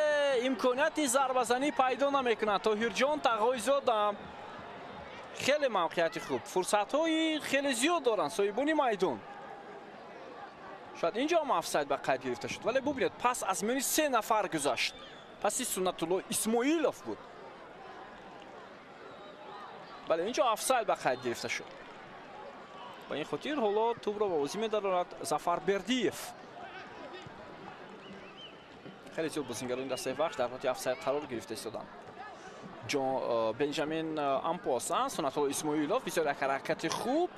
имконияти зарбазанӣ пайдо намекунад. Тоҳирҷон Тағойзода хеле мавқеияти хуб, фурсатҳои хеле зиёд доранд соҳибони майдон. Шояд инҷо ҳам офсайд ба қайд гирифта шуд, вале бубинед, пас аз миёни се нафар гузашт. Паси Суннатулло Исмоилов буд. Бале, инҷо офсайд ба қайд гирифта шуд. Ба ин хотир ҳоло тӯбро ба бозӣ медарорад Зафар Бердиев. Хеле зиёд бозингарони дастаи Вахш дар ҳолати офсайд қарор гирифта истоданд. Бенҷамин Ампоса, Суннатулло Исмоилов бисёр як ҳаракати хуб,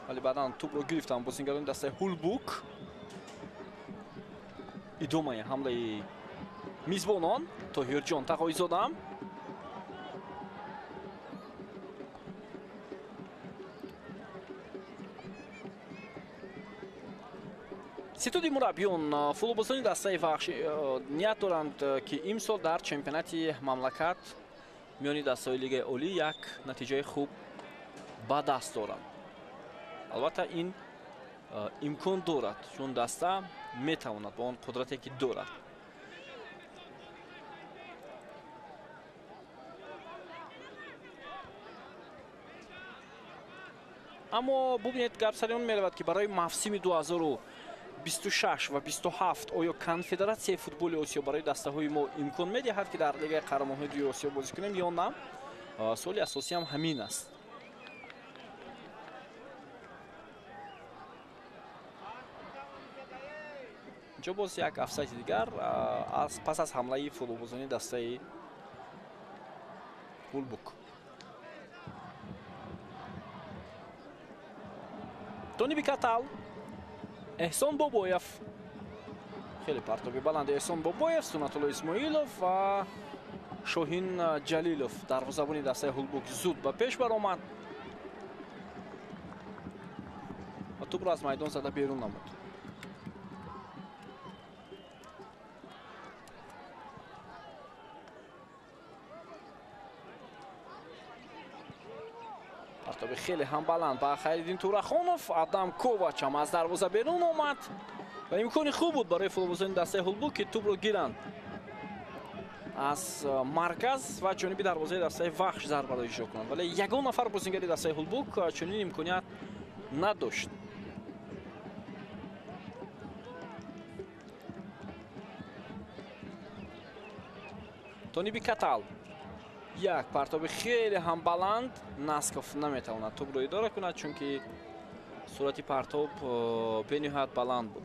вале баъдан тӯбро гирифтанд бозингарони дастаи Ҳулбук. Идомаи ҳамлаи мизбонон Тоҳирҷон Тағоизода. Ситоди мураббиён футболбозони дастаи Вахш ният доранд, ки имсол дар чемпионати мамлакат миёни дастаҳои Лигаи Олӣ як натиҷаи хуб ба даст доранд. Албатта, ин имкон дорад, чун даста метавонад ба он қудрате ки дорад. Аммо бубинед, гап сари он меравад, ки барои мавсими 2026 ва 27 оё Конфедератсияи футболи Осиё барои дастаҳои мо имкон медиҳад, ки дар Лигаи қаҳрамонҳои Осиё бозӣ кунем ё на? Суоли асосӣ ҳам ҳамин аст. Инҷо боз як офсайди дигар пас аз ҳамлаи футболбозони дастаи Ҳулбук. Тони Бикатал, Эҳсон Бобоев. Хеле партоби баланди Эҳсон Бобоев, Суннатулло Исмоилов ва Шоҳин Ҷалилов, дарвозабони дастаи Ҳулбук, зуд ба пеш баромад ва тӯбро аз майдон зада берун намуд. Партоби хеле ҳам баланд ба Хайриддин Турахонов. Адам Ковач ҳам аз дарвоза берун омад ва имкони хуб буд барои футболбозони дастаи Ҳулбук, ки тӯбро гиранд аз марказ ва ҷониби дарвозаи дастаи Вахш зарбаро иҷро кунанд, вале ягон нафар бозингари дастаи Ҳулбук чунин имконият надошт. Тониби Катал, як партоби хеле ҳам баланд. Насков наметавонад тӯбро идора кунад, чунки сурати партоб бениҳоят баланд буд.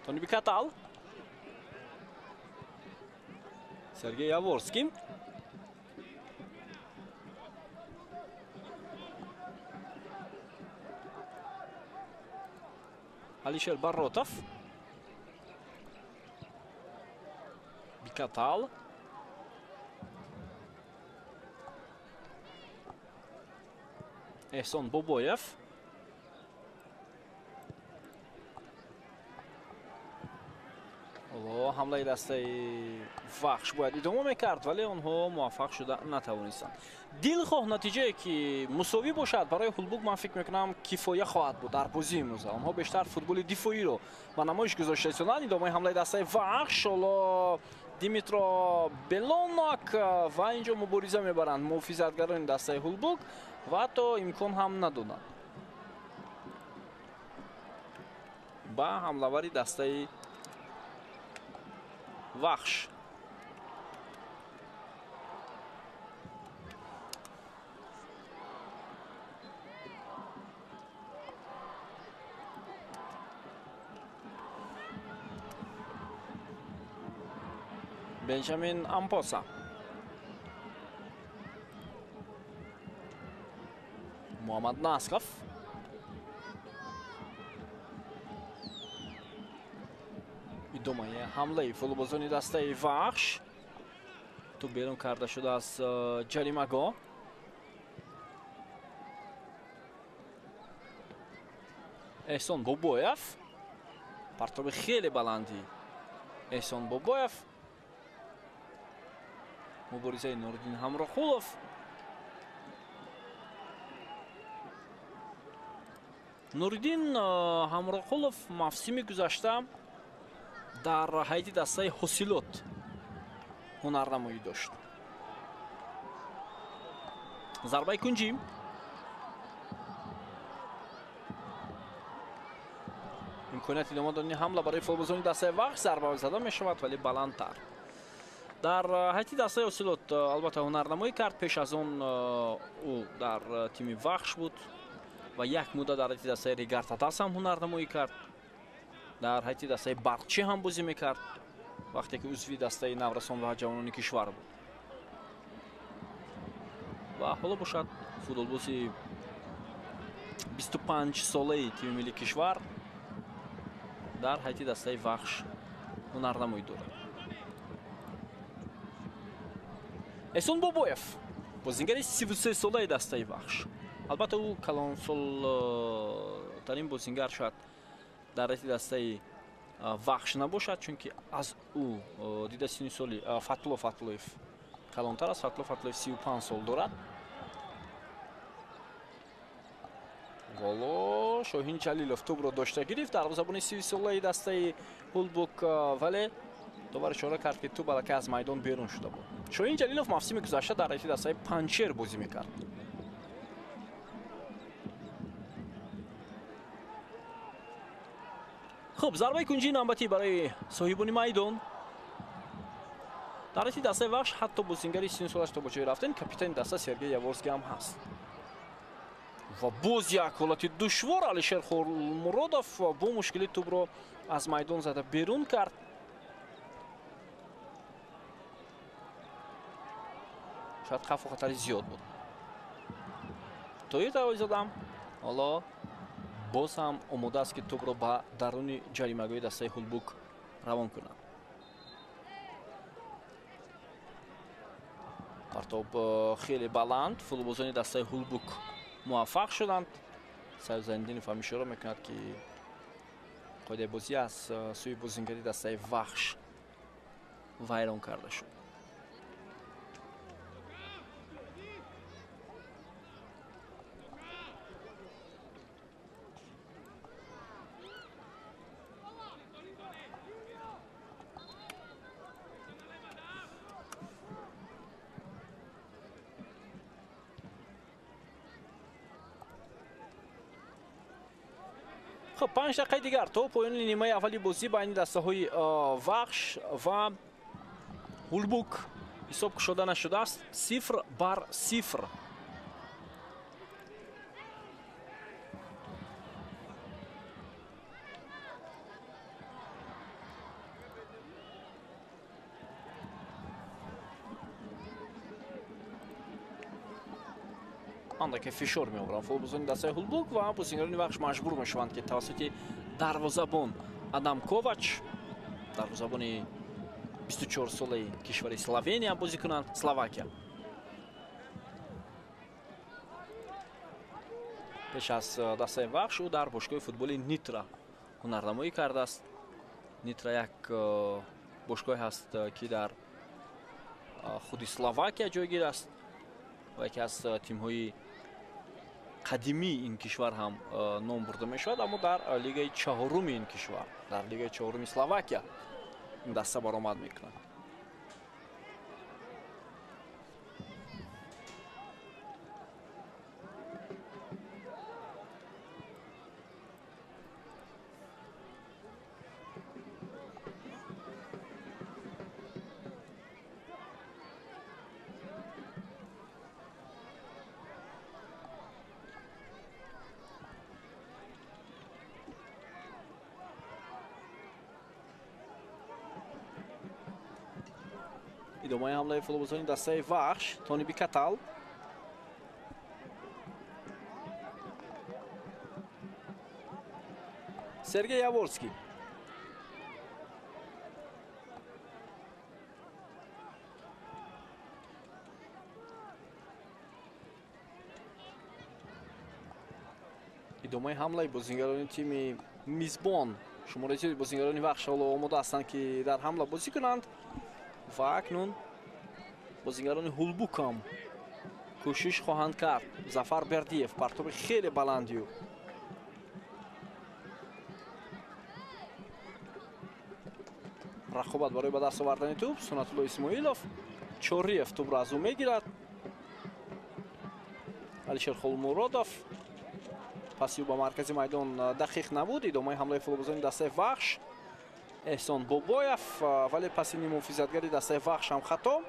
Тони Бикатал, Сергей Яворский. Алишер Баротов. Бикатал. Эҳсон Бобоев. Ҳамлаи дастаи Вахш бояд идома мекард, вале онҳо муваффақ шуда натавонистанд. Дилхоҳ натиҷае ки мусовӣ бошад барои Ҳулбук, ман фикр мекунам, кифоя хоҳад буд дар бозии имрӯза. Онҳо бештар футболи дифоиро ба намоиш гузошта истоданд. Идомаи ҳамлаи дастаи Вахш, ҳоло Димитро Белонак ва инҷо мубориза мебаранд муҳофизатгарони дастаи Ҳулбук ва ҳатто имкон ҳам надоданд ба ҳамлавари дастаи Вахш. Бенҷамин Ампоса. Муҳаммад Насков. Идомаи ҳамлаи футболбозони дастаи Вахш. Тӯб берун карда шуда аз ҷаримагоҳ. Эҳсон Бобоев, партоби хеле баланди Эҳсон Бобоев, муборизаи Нуриддин Ҳамроқулов. Нуриддин Ҳамроқулов мавсими гузашта дар ҳайати дастаи Ҳосилот ҳунарнамоӣ дошт. Зарбаи кунҷӣ. Имконияти идома додани ҳамла барои футболбозони дастаи Вахш, зарба зада мешавад, вале баландтар. Дар ҳайати дастаи Ҳосилот албатта ҳунарнамоӣ кард. Пеш аз он ӯ дар тими Вахш буд ва як муддат дар ҳайати дастаи Регар-ТадАЗ ҳам ҳунарнамоӣ кард. Дар ҳайати дастаи Барқчӣ ҳам бозӣ мекард вақте ки узви дастаи наврасон ва ҷавонони кишвар буд. Ва ҳоло бошад футболбози 25-солаи тими миллии кишвар дар ҳайати дастаи Вахш ҳунарнамоӣ дорад. Эҳсон Бобоев, бозингари 33-солаи дастаи Вахш. Албатта ӯ калонсолтарин бозингар шояд дар ҳайати дастаи Вахш набошад, чунки аз ӯ дида синни соли Фатулло Фатуллоев калонтар аст. Фатулло Фатуллоев 35 сол дорад. Голо Шоҳин Ҷалилов тӯбро дошта гирифт дарвозабони 30-солаи дастаи Ҳулбук, вале довар ишора кард, ки тӯб аллакай аз майдон берун шуда буд. Шоҳин Ҷалилов мавсими гузашта дар ҳайати дастаи Панҷшер бозӣ мекард. Хуб, зарбаи кунҷии навбатӣ барои соҳибони майдон. Дар ҳайати дастаи Вахш ҳатто бозингари 30 солаш то ба ҷой рафтан капитани даста Сергей Яворский ҳам ҳаст. Ва боз як ҳолати душвор Алишер Холмуродов бо мушкилӣ тӯбро аз майдон зада берун кард. Шояд хавфу хатари зиёд буд. Тоир Тавоизода ҳоло боз ҳам омода аст, ки тӯбро ба даруни ҷаримагоҳи дастаи Ҳулбук равон кунад. Партоб хеле баланд, футболбозони дастаи Ҳулбук муваффақ шуданд. Сайф Зайниддинов ҳам ишора мекунад, ки қоидаи бозӣ аз сӯи бозингари дастаи Вахш вайрон карда шуд. Хуб, 5 дақиқаи дигар то поёни нимаи аввали бозӣ байни дастаҳои Вахш ва Ҳулбук ҳисоб кушода нашудааст. 0-0. Андаке фишор меоваранд футболбозони дастаи Ҳулбук ва бозингарони Вахш маҷбур мешаванд, ки тавассути дарвозабон Адам Ковач, дарвозабони 24-солаи кишвари Словения бозӣ кунанд, Словакия. Пеш аз дастаи Вахш ӯ дар бошгоҳи футболи Нитра ҳунарнамоӣ кардааст. Нитра як бошгоҳе ҳаст, ки дар худи Словакия ҷойгир аст ва яке аз тимҳои қадимии ин кишвар ҳам ном бурда мешавад, аммо дар лигаи чаҳоруми ин кишвар, дар лигаи чаҳоруми Словакия ин даста баромад мекунад. Идомаи ҳамлаи футболбозони дастаи Вахш, Тони Бикатал. Сергей Яворский. Идомаи ҳамлаи бозингарони тими мизбон. Шумораи зиёди бозингарони Вахш ҳоло омода ҳастанд, ки дар ҳамла бозӣ кунанд ва акнун бозингарони Ҳулбук ҳам кӯшиш хоҳанд кард. Зафар Бердиев, партоби хеле баландию. Рақобат барои ба даст овардани тӯб. Сунатулло Исмоилов, Чориев тӯбро аз ӯ мегирад. Алишер Холмуродов паси ӯ ба маркази майдон дақиқ набуд. Идомаи ҳамлаи футболбозони дастаи Вахш. Эҳсон Бобоев, вале паси ниммуҳофизатгари дастаи Вахш ҳам хато.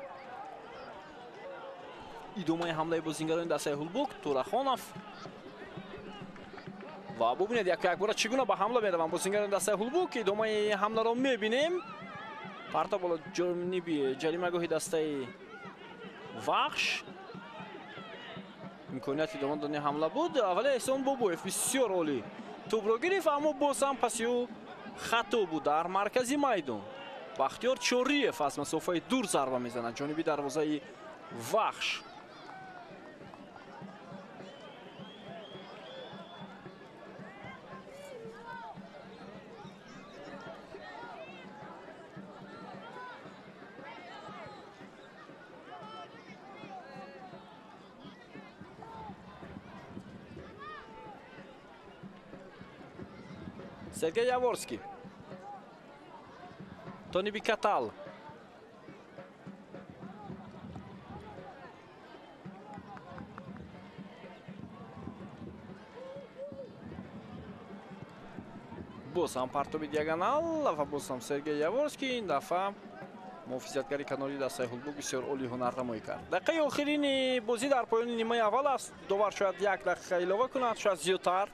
Идомаи ҳамлаи бозингарони дастаи Ҳулбук. Турахонов. Ва бубинед, як якбора чӣ гуна ба ҳамла мераванд бозингарони дастаи Ҳулбук. Идомаи ҳамларо мебинем. Партоб боло ҷониби ҷаримагоҳи дастаи Вахш. Имконияти идома додани ҳамла буд, вале Эҳсон Бобоев бисёр олӣ тӯбро гирифт, аммо боз ҳам паси ӯ хато буд дар маркази майдон. Бахтиёр Чориев аз масофаи дур зарба мезанад ҷониби дарвозаи Вахш. Сергей Яворский. Тони Бикатал. Боз ҳам партоби диагонал ва боз ҳам Сергей Яворский. Ин дафъа муҳофизатгари канори дастаи Ҳулбук бисёр олӣ ҳунарнамоӣ кард. Дақиқаи охирини бозӣ дар поёни нимаи аввал аст. Довар шояд як дақиқа илова кунад, шояд зиёдтар.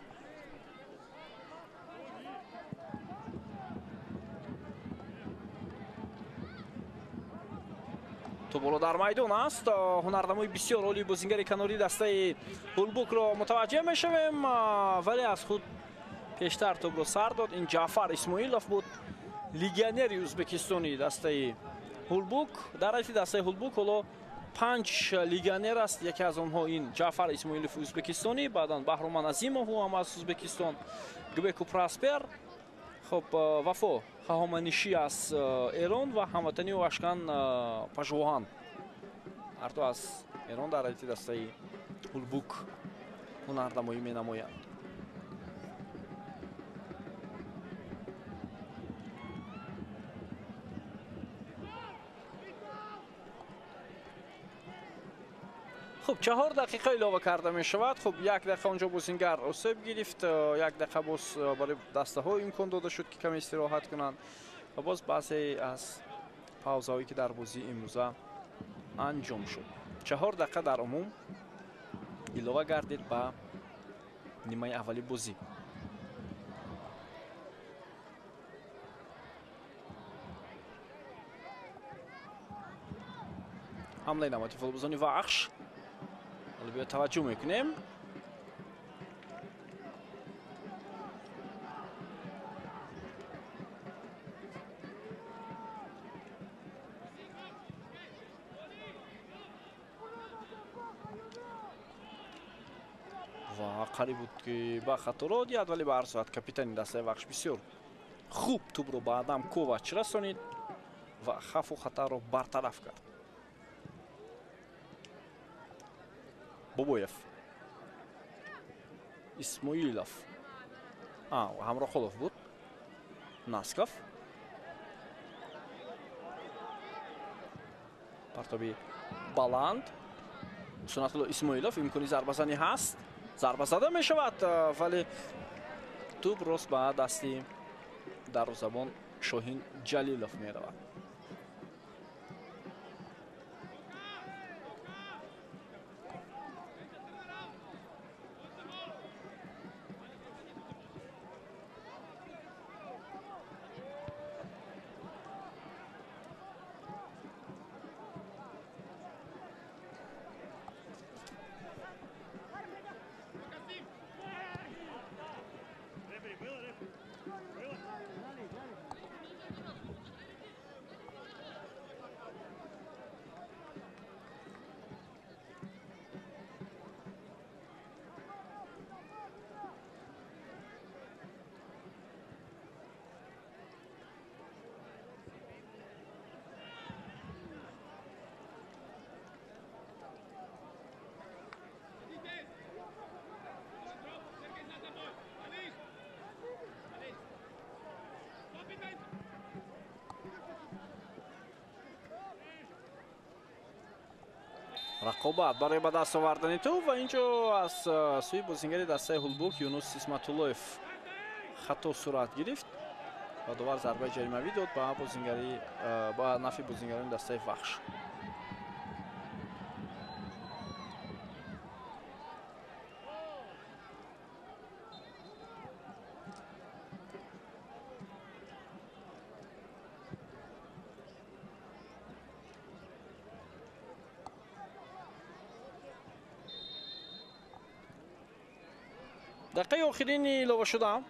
Тӯболо дар майдон аст. Ҳунарнамои бисёр олии бозингари канори дастаи Ҳулбукро мутаваҷҷеҳ мешавем, вале аз худ пештар тӯбро сар дод. Ин Ҷаъфар Исмоилов буд, легионери ӯзбекистони дастаи Ҳулбук. Дар ҳайати дастаи Ҳулбук ҳоло 5 легионер аст. Яке аз онҳо ин Ҷаъфар Исмоилов ӯзбекистонӣ, баъдан Баҳроман Азимов ҳам аз Ӯзбекистон, Гбеку Проспер, хоб Вафо Хаҳоманишӣ аз Эрон ва ҳамватани ӯ Ашкан Пажвоҳан. Ҳарду аз Эрон дар ҳайати дастаи Ҳулбук ҳунарнамоӣ менамоянд. Хуб, 4 дақиқа илова карда мешавад. Хуб, 1 дақиқа онҷо бозингар осеб гирифт, 1 дақиқа боз барои дастаҳо имкон дода шуд, ки каме истироҳат кунанд ва боз баъзе аз паузаҳое, ки дар бозии имрӯза анҷом шуд. 4 дақиқа дар умум илова гардид ба нимаи аввали бозӣ. Ҳамлаи навбати футболбозони Вахш. Ҳоло биё таваҷҷӯҳ мекунем. Ва қариб буд, ки ба хаторо диҳад, вале ба ҳар сурат капитани дастаи Вахш бисёр хуб тӯбро ба Адам Ковач расонид ва хавфу хатарро бартараф кард. Бобоев, Исмоилов, Ҳамроҳқулов буд, Насков. Партоби баланд. Сунатулло Исмоилов, имкони зарбазанӣ ҳаст. Зарба зада мешавад, вале тӯб рост ба дасти дарвозабон Шоҳин Ҷалилов меравад. Рақобат барои ба даст овардани тӯб ва инҷо аз сӯи бозингари дастаи Ҳулбук Юнус Исматуллоев хато сурат гирифт ва довар зарбаи ҷаримавӣ дод ба нафъи бозингарони дастаи Вахш. Дақиқаи охирини илова шуда.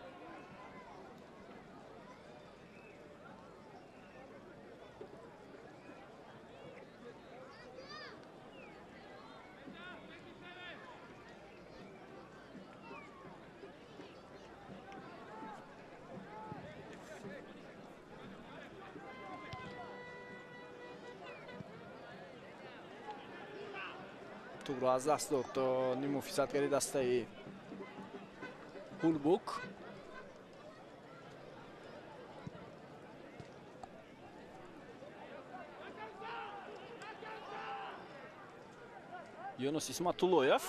Тӯбро аз даст дод ниммуҳофизатгари дастаи Ҳулбук. Юнус Исматуллоев.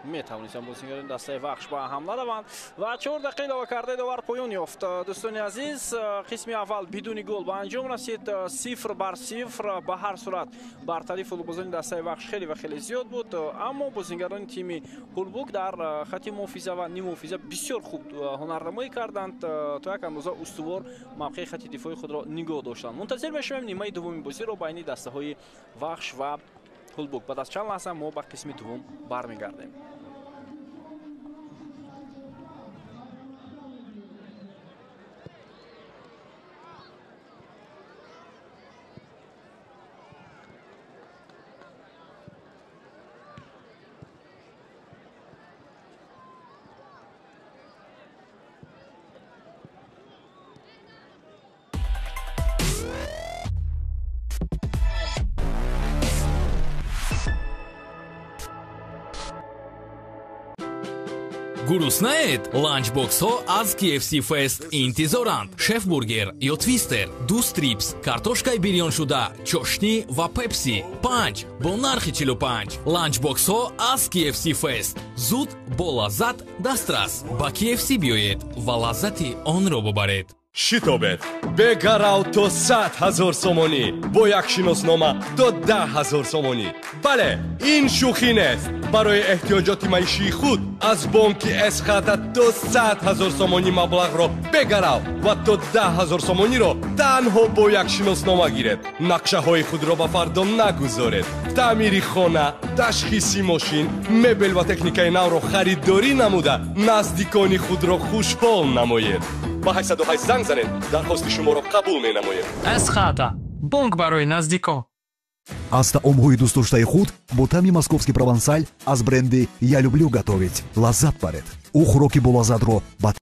Метавонистанд бозингарони дастаи Вахш ба ҳамла раванд ва 4 дақиқа илова кардаи довар поён ёфт. Дӯстони азиз, қисми аввал бидуни гол ба анҷом расид. 0-0. Ба ҳар сурат бартарии футболбозони дастаи Вахш хеле ва хеле зиёд буд, аммо бозингарони тими Ҳулбук дар хати муҳофиза ва ниммуҳофиза бисёр хуб ҳунарнамоӣ карданд, то як андоза устувор мавқеи хати дифои худро нигоҳ доштанд. Мунтазир мешавем нимаи дуввуми бозиро байни дастаҳои Вахш ва Ҳулбук. Баъд аз чанд лаҳза мо ба қисми дуввум бармегардем. Гуруснаед? Ланчбоксҳо аз KFC Fest интизоранд. Шефбургер ё твистер, 2 стрипс, картошкаи бирёншуда, чошнӣ ва пепси. 5 бо нархи 45. Ланчбоксҳо аз KFC Fest. Зуд бо лаззат дастрас. Ба KFC биёед ва лаззати онро бубаред. Шитобед! Бегарав то 100 000 сомонӣ, бо як шиноснома то 10 000 сомонӣ. Бале, ин шӯхӣ нест. Барои эҳтиёҷоти маишии худ аз бонки Эсхата то 100 000 сомонӣ маблағро бегарав ва то 10 000 сомониро танҳо бо як шиноснома гиред. Нақшаҳои худро ба фардо нагузоред. Таъмири хона, ташхиси мошин, мебел ва техникаи навро харидорӣ намуда наздикони худро хушҳол намоед. Ба 808 занг занед, дархости шуморо қабул менамоем. Эсхата бонк барои наздикон. Аз таомҳои дӯстдоштаи худ бо таъми московский провансаль аз бренди «Я люблю готовить» лаззат баред. Ӯ хӯроки болаззатро ба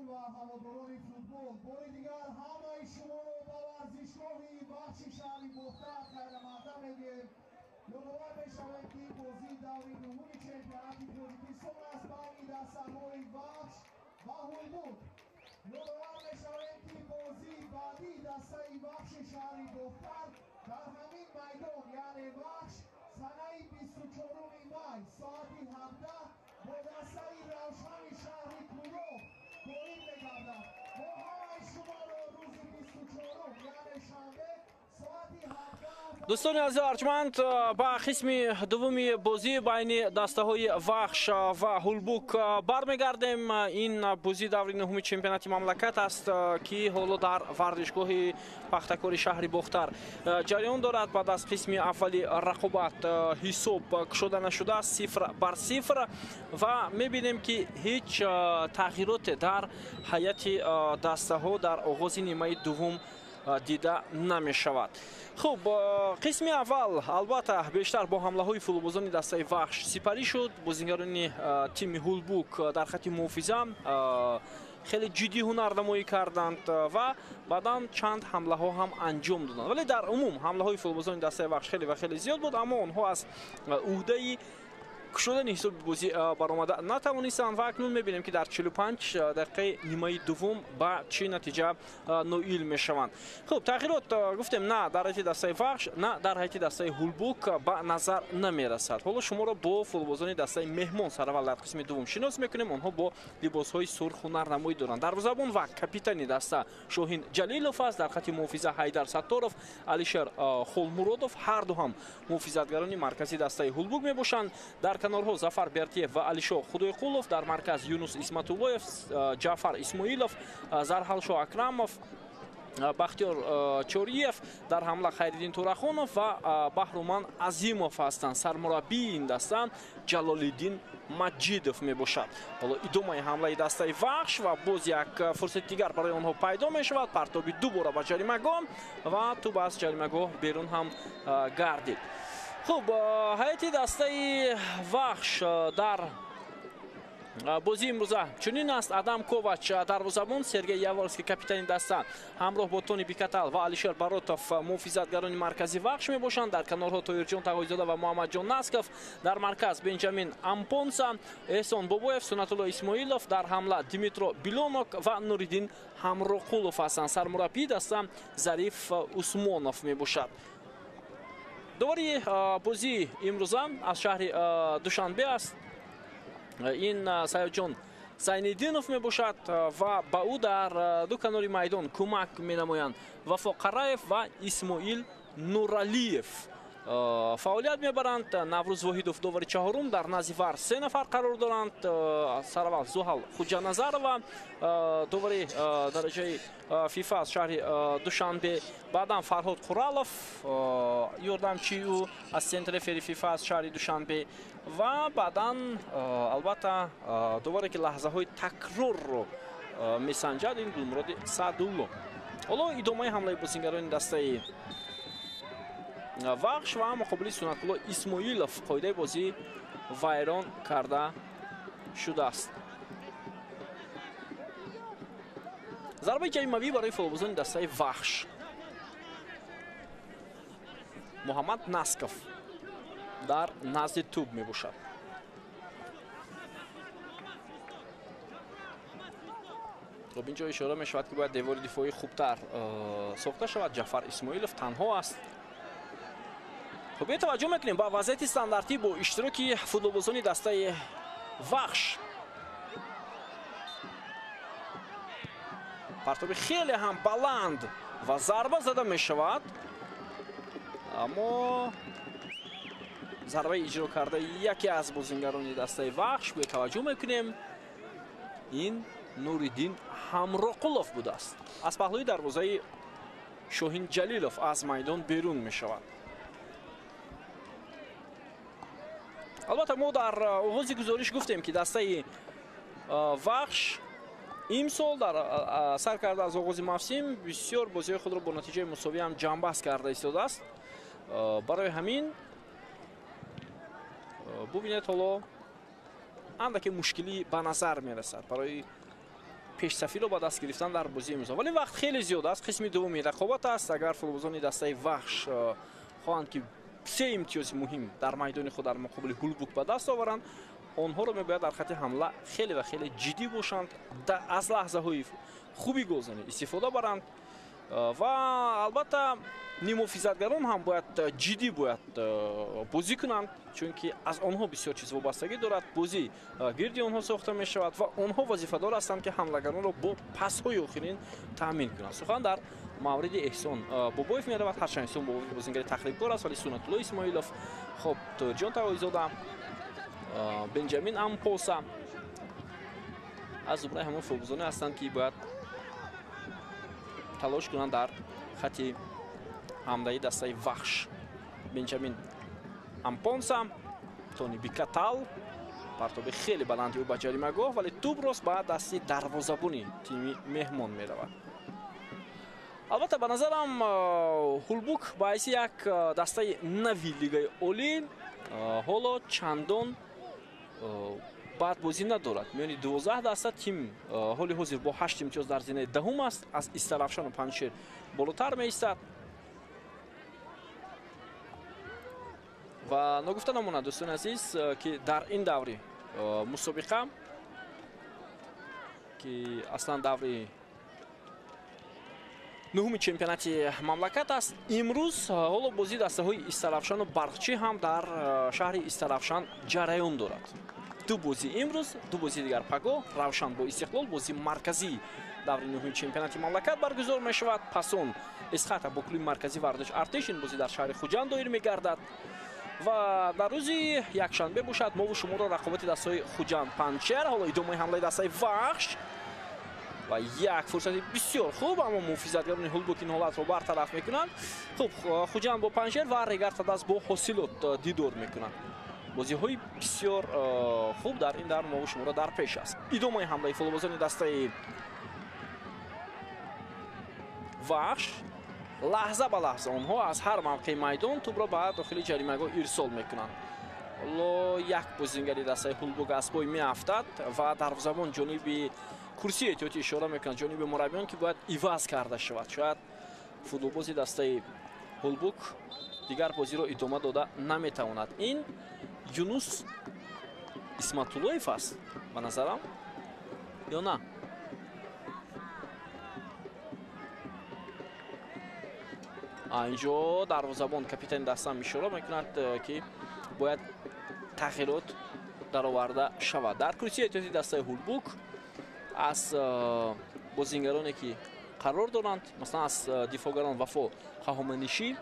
Ва ҳаводорони футбол, бори дигар ҳамаи шуморо ба варзишгоҳи Вахши шаҳри Бохтар хайрамақдам мегӯем. Ёдовар мешавем, ки бозии даври нуҳуми чемпионати Тоҷикистон аст байни дастаҳои Вахш ва Ҳулбук. Ёдовар мешавем, ки бозии баъдии дастаи Вахши шаҳри Бохтар дар ҳамин майдон, яъне Вахш, санаи 24 май соати 17 бо дастаи Равшани шаҳри Кӯлоб доир мегардад. Мо ҳамаи шуморо рӯзи 24, яъне шанбе, соати 17. Дӯстони азиз арҷманд, ба қисми дуввуми бозӣ байни дастаҳои Вахш ва Ҳулбук бармегардем. Ин бозӣ даври нуҳуми чемпионати мамлакат аст, ки ҳоло дар варзишгоҳи Пахтакори шаҳри Бохтар ҷараён дорад. Баъд аз қисми аввали рақобат ҳисоб кушода нашудааст, 0-0, ва мебинем, ки ҳеҷ тағйироте дар ҳайати дастаҳо дар оғози нимаи дуввум дида намешавад. Хуб, қисми аввал албатта бештар бо ҳамлаҳои футболбозони дастаи Вахш сипарӣ шуд. Бозингарони тими Ҳулбук дар хати муҳофиза хеле ҷиддӣ ҳунарнамоӣ карданд ва баъдан чанд ҳамлаҳо ҳам анҷом доданд, вале дар умум ҳамлаҳои футболбозони дастаи Вахш хеле ва хеле зиёд буд, аммо онҳо аз ӯҳдаи кушодани ҳисоби бозӣ баромада натавонистанд. Ва акнун мебинем, ки дар 45 дақиқаи нимаи дуввум ба чӣ натиҷа ноил мешаванд. Хуб, тағйирот гуфтем, на дар ҳайати дастаи Вахш, на дар ҳайати дастаи Ҳулбук ба назар намерасад. Ҳоло шуморо бо футболбозони дастаи меҳмон сараввал дар қисми дуввум шинос мекунем. Онҳо бо либосҳои сурх ҳунарнамоӣ доранд. Дарвозабон ва капитани даста Шоҳин Ҷалилов аст. Дар хати муҳофиза Ҳайдар Сатторов, Алишер Холмуродов, ҳар ду ҳам муҳофизатгарони маркази дастаи Ҳулбук мебошанд. Дар канорҳо Зафар Бертиев ва Алишо Худойқулов, дар марказ Юнус Исматуллоев, Ҷаъфар Исмоилов, Зарҳалшо Акрамов, Бахтиёр Чориев, дар ҳамла Хайриддин Турахонов ва Баҳруман Азимов ҳастанд. Сармураббии ин даста Ҷалолиддин Маҷидов мебошад. Ҳоло идомаи ҳамлаи дастаи Вахш ва боз як фурсати дигар барои онҳо пайдо мешавад. Партоби дубора ба ҷаримагоҳ ва тӯб аз ҷаримагоҳ берун ҳам гардид. Хуб, ҳайати дастаи Вахш дар бозии имрӯза чунин аст: Адам Ковач дарвозабон, Сергей Яворский капитани даста ҳамроҳ бо Тони Бикатал ва Алишер Баротов муҳофизатгарони маркази Вахш мебошанд. Дар канорҳо Тоирҷон Тағоизода ва Муҳаммадҷон Насков, дар марказ Бенҷамин Ампонса, Эҳсон Бобоев, Сунатулло Исмоилов, дар ҳамла Димитро Билонок ва Нуриддин Ҳамроқулов ҳастанд. Сармураббии даста Зариф Усмонов мебошад. Довари бозии имрӯза аз шаҳри Душанбе аст. Ин Саёдҷон Зайниддинов мебошад ва ба ӯ дар ду канори майдон кӯмак менамоянд Вафо Қараев ва Исмоил Нуралиев фаъолият мебаранд. Наврӯз Воҳидов довари чаҳорум. Дар назди вар се нафар қарор доранд. Сараввал Зуҳал Хуҷаназарова, довари дараҷаи ФИФА аз шаҳри Душанбе, баъдан Фарҳод Қуралов, ёрдамчии ӯ, ассистент рефери ФИФА аз шаҳри Душанбе, ва баъдан албатта доваре, ки лаҳзаҳои такрорро месанҷад, ин Гулмуроди Саъдулло. Ҳоло идомаи ҳамлаи бозингарони дастаи Вахш ва муқобили Сунатулло Исмоилов қоидаи бозӣ вайрон карда шудааст. Зарбаи ҷаримавӣ барои футболбозони дастаи Вахш. Муҳаммад Насков дар назди тӯб мебошад. Хуб, инҷо ишора мешавад, ки бояд девори дифоӣ хубтар сохта шавад. Ҷаъфар Исмоилов танҳо аст. Хуб, таваҷҷӯҳ мекунем ба вазъияти стандартӣ бо иштироки футболбозони дастаи Вахш. Партоби хеле ҳам баланд ва зарба зада мешавад, аммо зарбаи иҷро кардаи яке аз бозингарони дастаи Вахш, бо таваҷҷӯҳ мекунем, ин Нуриддин Ҳамроқулов будааст. Аз паҳлӯи дарвозаи Шоҳин Ҷалилов аз майдон берун мешавад. Албатта мо дар оғози гузориш гуфтем, ки дастаи Вахш имсол дар сар карда аз оғози мавсим бисёр бозиҳои худро бо натиҷаи мусовӣ ҳам ҷамъбаст карда истодааст. Барои ҳамин бубинед, ҳоло андаке мушкилӣ ба назар мерасад барои пешсафиро ба даст гирифтан дар бозии имрӯза. Вале вақт хеле зиёд аст, қисми дуввуми рақобат аст. Агар футболбозони дастаи Вахш хоҳанд ки се имтиёзи муҳим дар майдони худ дар муқобили Ҳулбук ба даст оваранд, онҳоро мебояд дар хати ҳамла хеле ва хеле ҷиддӣ бошанд, аз лаҳзаҳои хуби голзанӣ истифода баранд ва албатта нимуҳофизатгарон ҳам бояд ҷиддӣ бояд бозӣ кунанд, чунки аз онҳо бисёр чиз вобастагӣ дорад. Бозӣ гирди онҳо сохта мешавад ва онҳо вазифадор ҳастанд ки ҳамлагаронро бо пасҳои охирин таъмин кунанд. Сухан дар мавриди Эҳсон Бобоев меравад. Ҳарчанд Эҳсон Бобоев бозингари тахрибкор аст, вале Суннатулло Исмоилов, хоб Тоирҷон Тавоизода, Бенҷамин Ампоса аз зумраи ҳамон футболбозоне ҳастанд ки бояд талош кунанд дар хати ҳамлаи дастаи Вахш. Бенҷамин Ампонса, Тони Бикатал, партоби хеле баланди ӯ ба ҷаримагоҳ, вале тӯб рост ба дасти дарвозабони тими меҳмон меравад. Албатта ба назарам Ҳулбук ба ҳайси як дастаи нави лигаи олӣ ҳоло чандон бад бозӣ надорад. Миёни 12 даста тим ҳоли ҳозир бо 8 имтиёз дар зинаи даҳум аст, аз Истаравшану Панҷшер болотар меистад. Ва ногуфта намонад, дӯстони азиз, ки дар ин даври мусобиқа, ки аслан даври нуҳуми чемпионати мамлакат аст, имрӯз ҳоло бозии дастаҳои Истаравшану Барқчӣ ҳам дар шаҳри Истаравшан ҷараён дорад. Ду бозӣ имрӯз, ду бозии дигар пагоҳ. Равшан бо Истиқлол, бозии марказии даври нуҳуми чемпионати мамлакат баргузор мешавад. Пас он Эсхата бо клуби марказии варзиш Артеш, ин бозӣ дар шаҳри Хуҷанд доир мегардад. Ва дар рӯзи якшанбе бошад мову шуморо рақобати дастаҳои Хуҷанд Панҷшер. Ҳоло идомаи ҳамлаи дастаи Вахш ва як фурсати бисёр хуб, аммо муҳофизатгарони Ҳулбук ин ҳолатро бартараф мекунанд. Хуб, Хуҷанд бо Панҷшер ва Регар Тадаз бо Ҳосилот дидор мекунанд. Бозиҳои бисёр хуб дар ин дар мову шуморо дар пеш аст. Идомаи ҳамлаи футболбозони дастаи Вахш. Лаҳза ба лаҳза онҳо аз ҳар мавқеи майдон тӯбро ба дохили ҷаримагоҳ ирсол мекунанд. Ҳоло як бозингари дастаи Ҳулбук аз пой меафтад ва дарвозабон ҷониби курсии эҳтиётӣ ишора мекунад, ҷониби мураббиён, ки бояд иваз карда шавад. Шояд футболбози дастаи Ҳулбук дигар бозиро идома дода наметавонад. Ин Юнус Исматуллоев аст ба назарам, ё на? Инҷо дарвозабон капитани дастам ишора мекунад, ки бояд тағйирот дароварда шавад. Дар курсии эҳтиётии дастаи Ҳулбук аз бозингароне ки қарор доранд, масалан аз дифоъгарон Вафо Қаҳоманишӣ,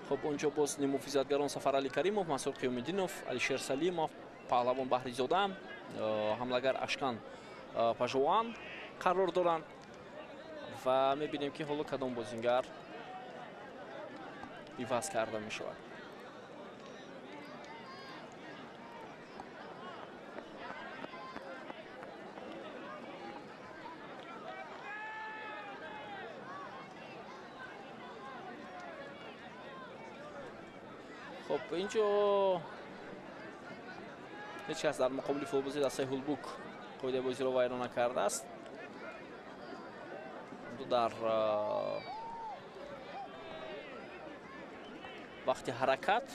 хуб онҷо боз нимуҳофизатгарон Сафарали Каримов, Мансур Қиёмиддинов, Алишер Салимов, Паҳлавон Баҳризода, ҳамлагар Ашкан Пажуан қарор доранд ва мебинем ки ҳоло кадом бозингар иваз карда мешавад. Хуб, инҷо ҳеҷ кас дар муқобили футболбози дастаи Ҳулбук қоидаи бозиро вайрон накардааст. Дар вақти ҳаракат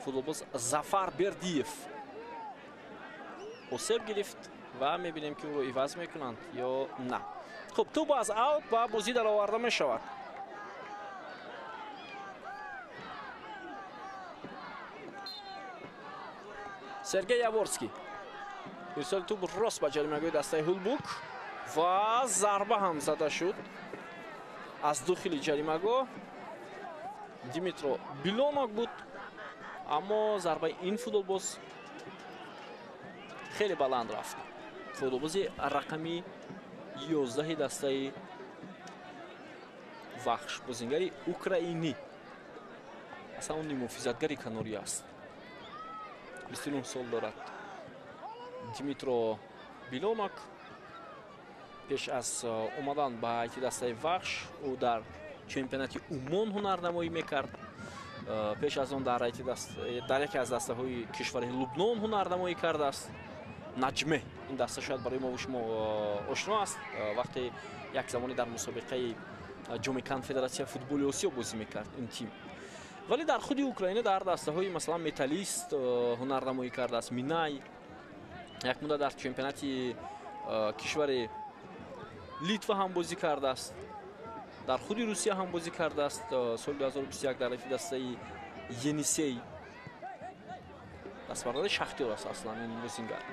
футболбоз Зафар Бердиев осеб гирифт ва мебинем ки ӯро иваз мекунанд ё на. Хуб, тӯб аз аут ба бозӣ дароварда мешавад. Сергей Яворский ирсоли тӯб рост ба ҷаримагоҳи дастаи Ҳулбук ва зарба ҳам зада шуд аз дохили ҷаримагоҳ. Димитро Билонок буд, аммо зарбаи ин футболбоз хеле баланд рафт. Футболбози рақами 11 дастаи Вахш, бозингари украинӣ, аслан он нимуҳофизатгари канорӣ аст. 29 сол дорад Димитро Билонок. Пеш аз омадан ба ҳайати дастаи Вахш ӯ дар чемпионати Умон ҳунарнамоӣ мекард. Пеш аз он дар яке аз дастаҳои кишвари Лубнон ҳунарнамоӣ кардааст. Наҷме. Ин даста шояд барои мо шумо ошно аст. Вақте як замоне дар мусобиқаи ҷоми конфедератсияи футболи Осиё бозӣ мекард ин тим. Вале дар худи Украина дар дастаҳои масалан Металлист ҳунарнамоӣ кардааст, Минай, як муддат дар чемпионати кишвари Литва ҳам бозӣ кардааст, дар худи Русия ҳам бозӣ кардааст. Соли 2021 дар рафи дастаи Енисей дастбардари Шахтёр аст аслан ин бозингар.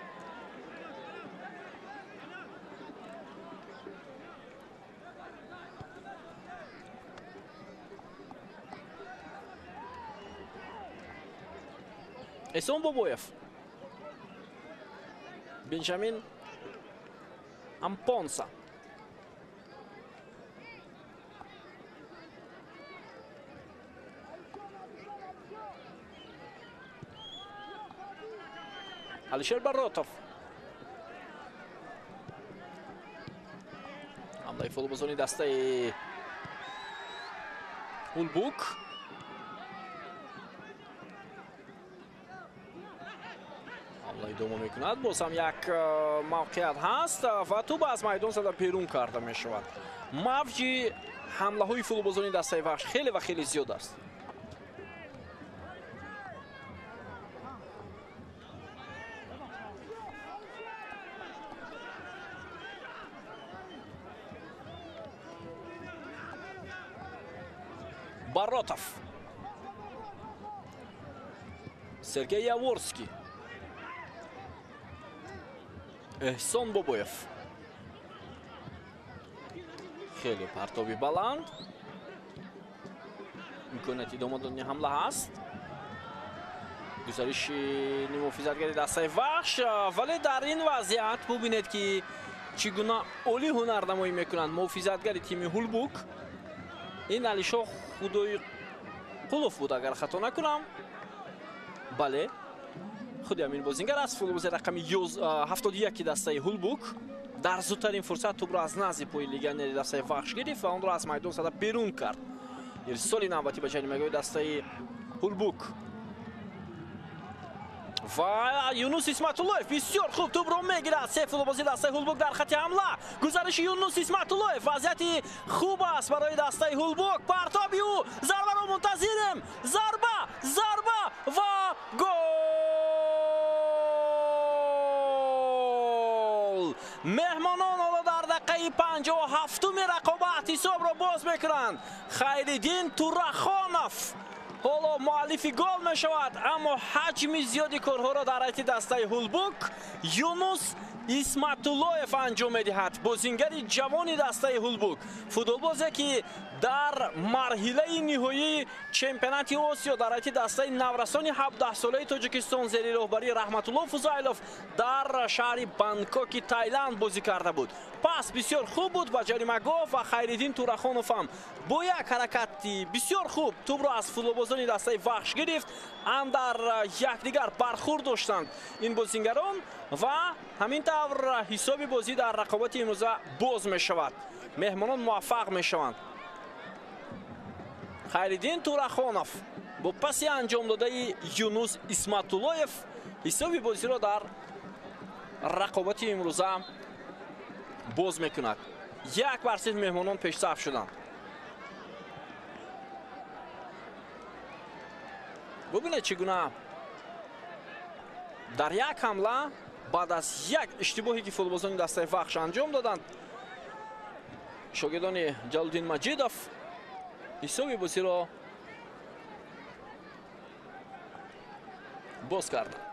Эҳсон Бобоев, Бенҷамин Ампонса, Алишер Баротов. Ҳамлаи футболбозони дастаи Ҳулбук. Ҳамла идома мекунад. Боз ҳам як мавқеият ҳаст ва тӯб аз майдон зада берун карда мешавад. Мавҷи ҳамлаҳои футболбозони дастаи Вахш хеле ва хеле зиёд аст. Баротов, Сергей Яворский, Эҳсон Бобоев. Хеле партоби баланд. Имконияти идома додани ҳамла ҳаст. Гузариши нимуҳофизатгари дастаи Вахш, вале дар ин вазъият бубинед ки чӣ гуна олӣ ҳунарнамоӣ мекунанд муҳофизатгари тими Ҳулбук. Ин Алишо Худои Қулов буд, агар хато накунам. Бале, худи ҳамин бозингар аст. Футболбози рақами 71 дастаи Ҳулбук дар зудтарин фурсат тӯбро аз назди пои легионери дастаи Вахш гирифт ва онро аз майдон зада берун кард. Ирсоли навбатӣ ба ҷаримагоҳи дастаи Ҳулбук. Ва Юнус Исматуллоев бисёр хуб тӯбро мегирад. Се футболбози дастаи Ҳулбук дар хати ҳамла. Гузариши Юнус Исматуллоев вазъияти хуб аст барои дастаи Ҳулбук. Партоби ӯ, зарбаро мунтазирем. Зарба, зарба ва гол! Меҳмонон ҳоло дар дақиқаи 57-уми рақобат ҳисобро боз мекунанд. Хайриддин Турахонов ҳоло муаллифи гол мешавад, аммо ҳаҷми зиёди корҳоро дар ҳайати дастаи Ҳулбук Юнус Исматуллоев анҷом медиҳад. Бозингари ҷавони дастаи Ҳулбук, футболбозе ки дар марҳилаи ниҳоии чемпионати Осиё дар ҳайати дастаи наврасони 17-солаи Тоҷикистон зери роҳбарии Раҳматулло Фузайлов дар шаҳри Бангкоки Тайланд бозӣ карда буд. Пас бисёр хуб буд ба ҷаримагоҳ ва Хайриддин Турахонов ҳам бо як ҳаракати бисёр хуб тӯбро аз футболбозони дастаи Вахш гирифт. Андар якдигар бархӯрд доштанд ин бозингарон ва ҳамин тавр ҳисоби бозӣ дар рақобати имрӯза боз мешавад. Меҳмонон муваффақ мешаванд. Хайриддин Турахонов бо паси анҷом додаи Юнус Исматуллоев ҳисоби бозиро дар рақобати имрӯза боз мекунад. 1-0 меҳмонон пешсаф шуданд. Бубинед чӣ гуна дар як ҳамла баъд аз як иштибоҳе ки футболбозони дастаи Вахш анҷом доданд, шогирдони Ҷалолиддин Маҷидов ҳисоби бозиро боз карданд.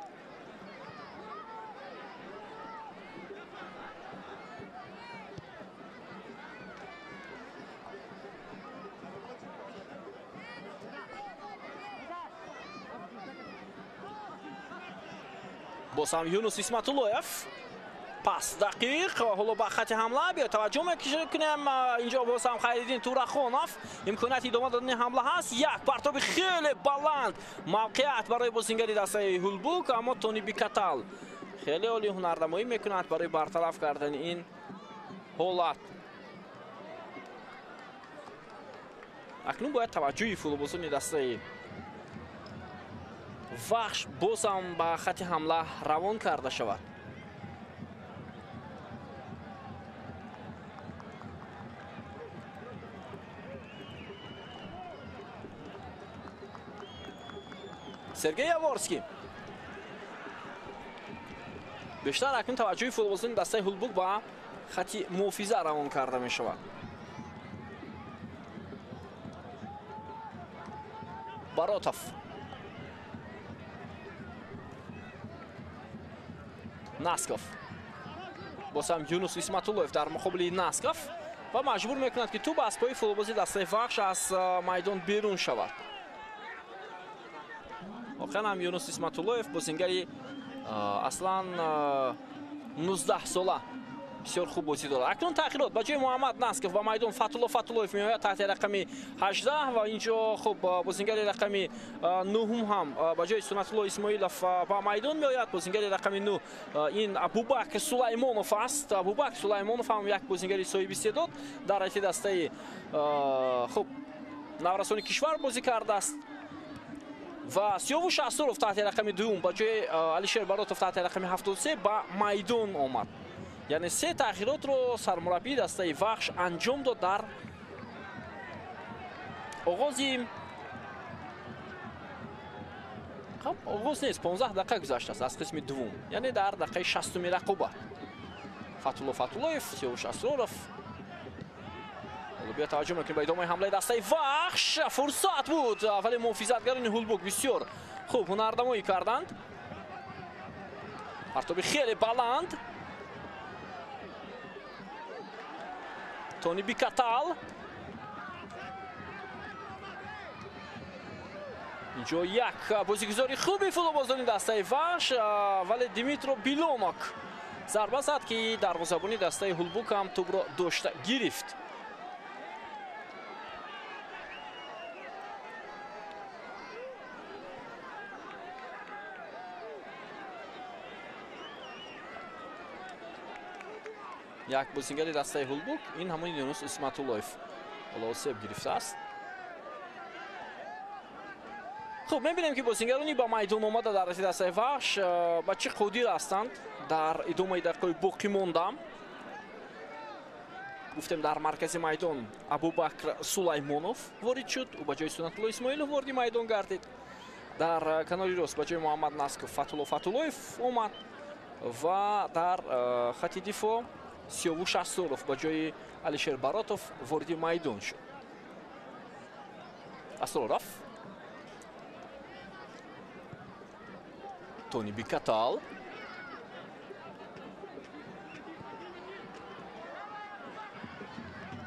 Боз ҳам Юнус Исматуллоев пас дақиқ ҳоло ба хати ҳамла биё таваҷҷӯҳ мекунем. Инҷо боз ҳам Хайриддин Турахонов имконияти идома додани ҳамла ҳаст. Як партоби хеле баланд, мавқеият барои бозингари дастаи Ҳулбук, аммо Тони Бикатал хеле олӣ ҳунарнамоӣ мекунад барои бартараф кардани ин ҳолат. Акнун бояд таваҷҷӯҳи футболбозони дастаи Вахш боз ҳам ба хати ҳамла равон карда шавад. Сергей Яворский. Бештар акнун таваҷҷӯҳи футболбозони дастаи Ҳулбук ба хати муҳофиза равон карда мешавад. Баротов. Насков. Боз ҳам Юнус Исматуллоев дар муқобили Насков ва маҷбур мекунад, ки тӯб аз пои футболбози дастаи Вахш аз майдон берун шавад. Воқеан ҳам Юнус Исматуллоев бозингари аслан 19 сола бисёр хуб бозӣ дорад. Акнун таъхирот ба ҷои Муҳаммад Насков ба майдон Фатулло Фатуллоев меояд таҳти рақами 18 ва инҷо хуб бозингари рақами 9 ҳам ба ҷои Сунатулло Исмоилов ба майдон меояд. Бозингари рақами 9 ин Абубакр Сулаймонов аст. Абубакр Сулаймонов ҳам як бозингари соҳиби истеъдод дар ҳайати дастаи хуб наврасони кишвар бозӣ кардааст. Ва Сиёвуш Асуров таҳти рақами 2 ба ҷои Алишер Баротов таҳти рақами 73 ба майдон омад. Яъне се таъхиротро сармураббии дастаи Вахш анҷом дод дар оғози оғоз нест, 15 дақиқа гузаштааст аз қисми дуввум, яъне дар дақиқаи 60-уми рақобат. Фатулло Фатуллоев, Сиёвуш Асроров. Ҳоло биё таваҷҷӯҳ мекунем ба идомаи ҳамлаи дастаи Вахш. Фурсат буд, вале муҳофизатгарони Ҳулбук бисёр хуб ҳунардамоӣ карданд. Партоби хеле баланд. Тони Бикатал. Инҷо як бозигузори хуби футболбозони дастаи Вахш, вале Димитро Билонок зарба зад, ки дарвозабони дастаи Ҳулбук ҳам тӯбро дошта гирифт. Як бозингари дастаи Ҳулбук ин ҳамони Юнус Исматуллоев ҳоло осеб гирифтааст. Хуб, мебинем, ки бозингарони ба майдон омада дар дастаи Вахш ба чӣ қодир ҳастанд дар идомаи дақиқаи боқӣ монда. Гуфтем, дар маркази майдон Абубакр Сулаймонов ворид шуд, ӯ ба ҷои Сунатулло Исмоилов вориди майдон гардид. Дар канори рост ба ҷои Муҳаммад Насков Фатулло Фатуллоев омад ва дар хати дифоъ Сиёвуш Асуров ба ҷои Алишер Баротов вориди майдон шуд. Асроров. Тони Бикатал.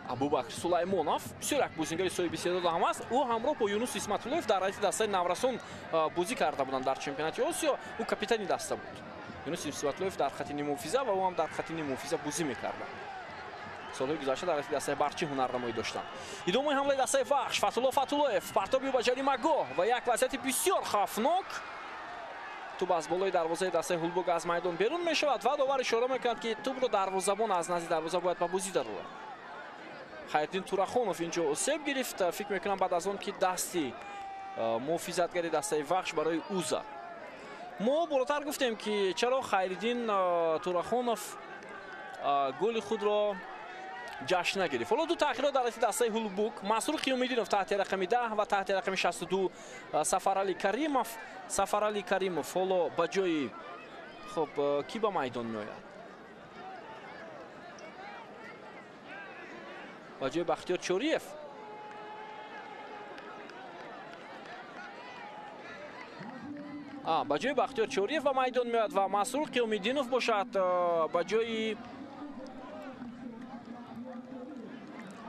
Абубакр Сулаймонов бисёр як бозингари соҳиби истеъдод ҳам аст. Ӯ ҳамроҳ бо Юнус Исматуллоев дар ҳайати дастаи наврасон бозӣ карда буданд дар чемпионати Осиё. Ӯ капитани даста буд. Юнус Исматуллоев дар хати ниммуҳофиза ва ӯ ҳам дар хати ниммуҳофиза бозӣ мекард. Солҳои гузашта дар ҳайати дастаи Барчи ҳунарнамоӣ доштанд. Идомаи ҳамлаи дастаи Вахш. Фатулло Фатуллоев партоби ба ҷаримагоҳ ва як вазъияти бисёр хавфнок. Тӯб аз болои дарвозаи дастаи Ҳулбук аз майдон берун мешавад ва довар ишора мекунад, ки тӯбро дарвозабон аз назди дарвоза бояд ба бозӣ дарорад. Хайриддин Турахонов инҷо осеб гирифт. Фикр мекунам, баъд аз он ки дасти муҳофизатгари дастаи Вахш барои ӯ зад. Мо болотар гуфтем, ки чаро Хайриддин Турахонов голи худро ҷашн нагирифт. Ҳоло ду таъхирот дар ҳайати дастаи Ҳулбук. Мансур Қиёмиддинов таҳти рақами 10 ва таҳти рақами 62 Сафарали Каримов. Сафарали Каримов ҳоло ба ҷои хуб кӣ ба майдон меояд? Ба ҷои Бахтиёр Чориев. Ба ҷои Бахтиёр Чориев ба майдон меояд ва Мансур Қиёмиддинов бошад ба ҷои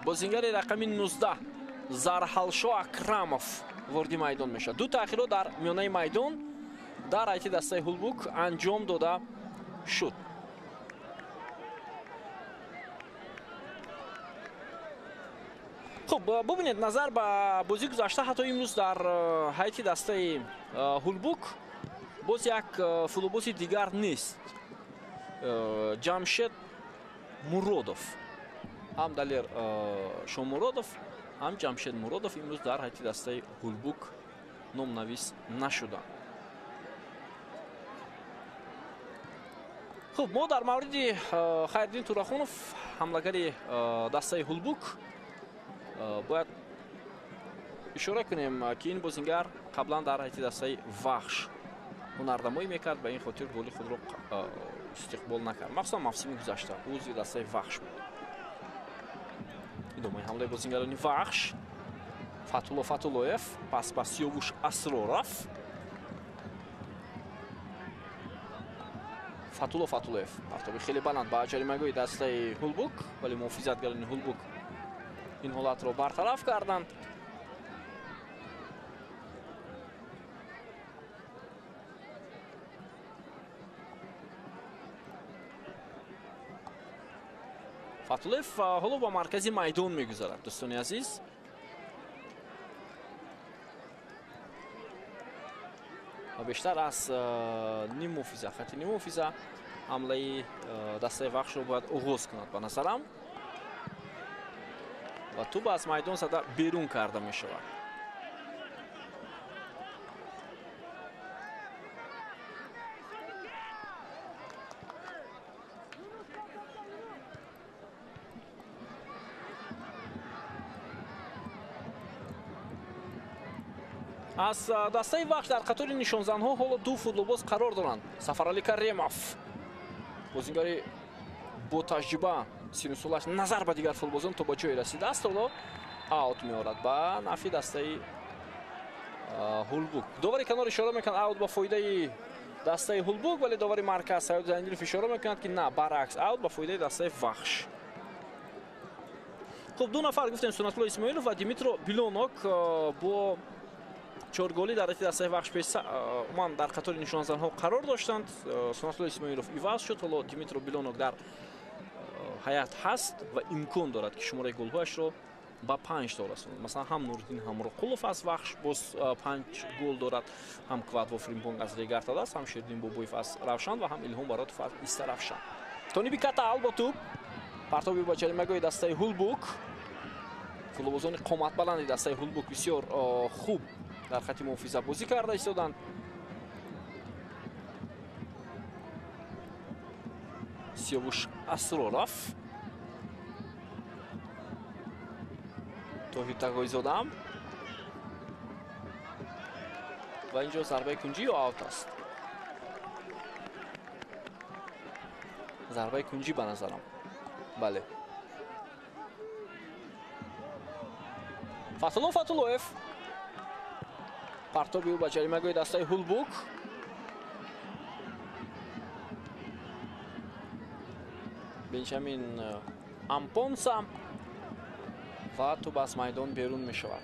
бозингари рақами 19 Зарҳалшо Акрамов вориди майдон мешавад. Ду таъхирот дар миёнаи майдон дар ҳайати дастаи Ҳулбук анҷом дода шуд. Хуб, бубинед, назар ба бозии гузашта ҳатто имрӯз дар ҳайати дастаи Ҳулбук боз як футболбози дигар нест. Ҷамшед Муродов, ҳам Далер Шомуродов, ҳам Ҷамшед Муродов имрӯз дар ҳайати дастаи Ҳулбук номнавис нашуданд. Хуб, мо дар мавриди Хайриддин Турахонов, ҳамлагари дастаи Ҳулбук, бояд Ишора кунем, ки ин бозингар қаблан дар ҳайати дастаи Вахш ҳунарнамоӣ мекард, ба ин хотир голи худро истиқбол накард. Махсусан мавсими гузашта узви дастаи Вахш буд. Идомаи ҳамлаи бозингарони Вахш. Фатулло Фатуллоев пас ба Сиёвуш Асроров. Фатулло Фатуллоев партоби хеле баланд ба ҷаримагоҳи дастаи Ҳулбук, вале муҳофизатгарони Ҳулбук ин ҳолатро бартараф карданд. Фатуллоев ҳоло ба маркази майдон мегузарад, дӯстони азиз. Ва бештар аз ним муҳофиза, хати ним муҳофиза ҳамлаи дастаи Вахшро бояд оғоз кунад ба назарам. Ва тӯб аз майдон зада берун карда мешавад. Аз дастаи Вахш дар қатори нишонзанҳо ҳоло ду футболбоз қарор доранд. Сафарали Каримов, бозингари бо таҷриба, сину солаш назар ба дигар футболбозон то ба ҷое расидааст, ҳоло аут меорад ба нафи дастаи Ҳулбук. Довари канор ишора мекунад аут ба фоидаи дастаи Ҳулбук, вале довари марказ Саид Зайниддинов ишора мекунад, ки на, баръакс, аут ба фоидаи дастаи Вахш. Хуб, ду нафар гуфтем, Сунатулло Исмоилов ва Димитро Билонок бо чорголӣ дар ҳайати дастаи Вахш умуман дар қатори нишонзанҳо қарор доштанд. Сунатулло Исмоилов иваз шуд, ҳоло Димитро Билонок дар ҳаят ҳаст ва имкон дорад, ки шумораи голҳояшро ба 5 то расонад. Масалан, ҳам Нуриддин Ҳамроқулов аз Вахш боз 5 гол дорад, ҳам Квадво Фримпонг аз Регартадас, ҳам Шердин Бобоев аз Равшан ва ҳам Илҳом Баротов аз Истаравшан. Тониби Катал бо тӯб партоби ба ҷаримагоҳи дастаи Ҳулбук. Футболбозони қоматбаланди дастаи Ҳулбук бисёр хуб дар хати муҳофиза бозӣ карда истоданд. Сиёвуш Асроров, Тоҳир Тағоизода ва инҷо зарбаи кунҷӣ ё аут аст? Зарбаи кунҷӣ ба назарам. Бале. Фатулло Фатуллоев партоби ӯ ба ҷаримагоҳи дастаи Ҳулбук. Бенҷамин Ампонса ва тӯб аз майдон берун мешавад.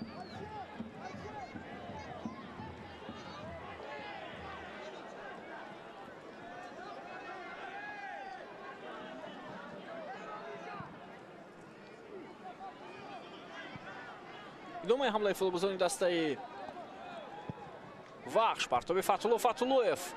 Идомаи ҳамлаи футболбозони дастаи Вахш, партоби Фатулло Фатуллоев.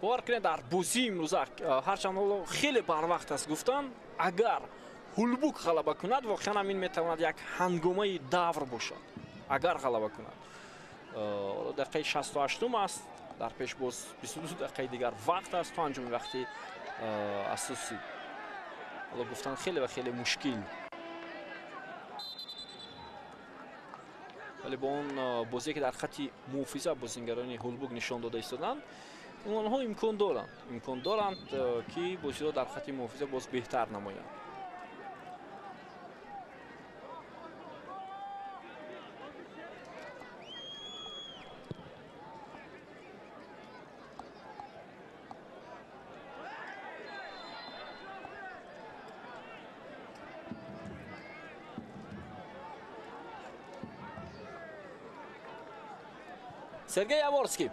Бовар кунед, дар бозии имрӯза ҳарчанд ҳоло хеле барвақт аст гуфтан, агар Ҳулбук ғалаба кунад, воқеан ҳам ин метавонад як ҳангомаи давр бошад. Агар ғалаба кунад. Дақиқаи 68 аст, дар пеш боз 22 дақиқаи дигар вақт аст то анҷоми вақти асосӣ. Ҳоло гуфтан хеле ва хеле мушкил. Вале бо он бозие, ки дар хати муҳофиза бозингарони Ҳулбук нишон дода истоданд, онҳо имкон доранд, ки бозиро дар хати муҳофиза боз беҳтар намоянд. Сергей Яворский.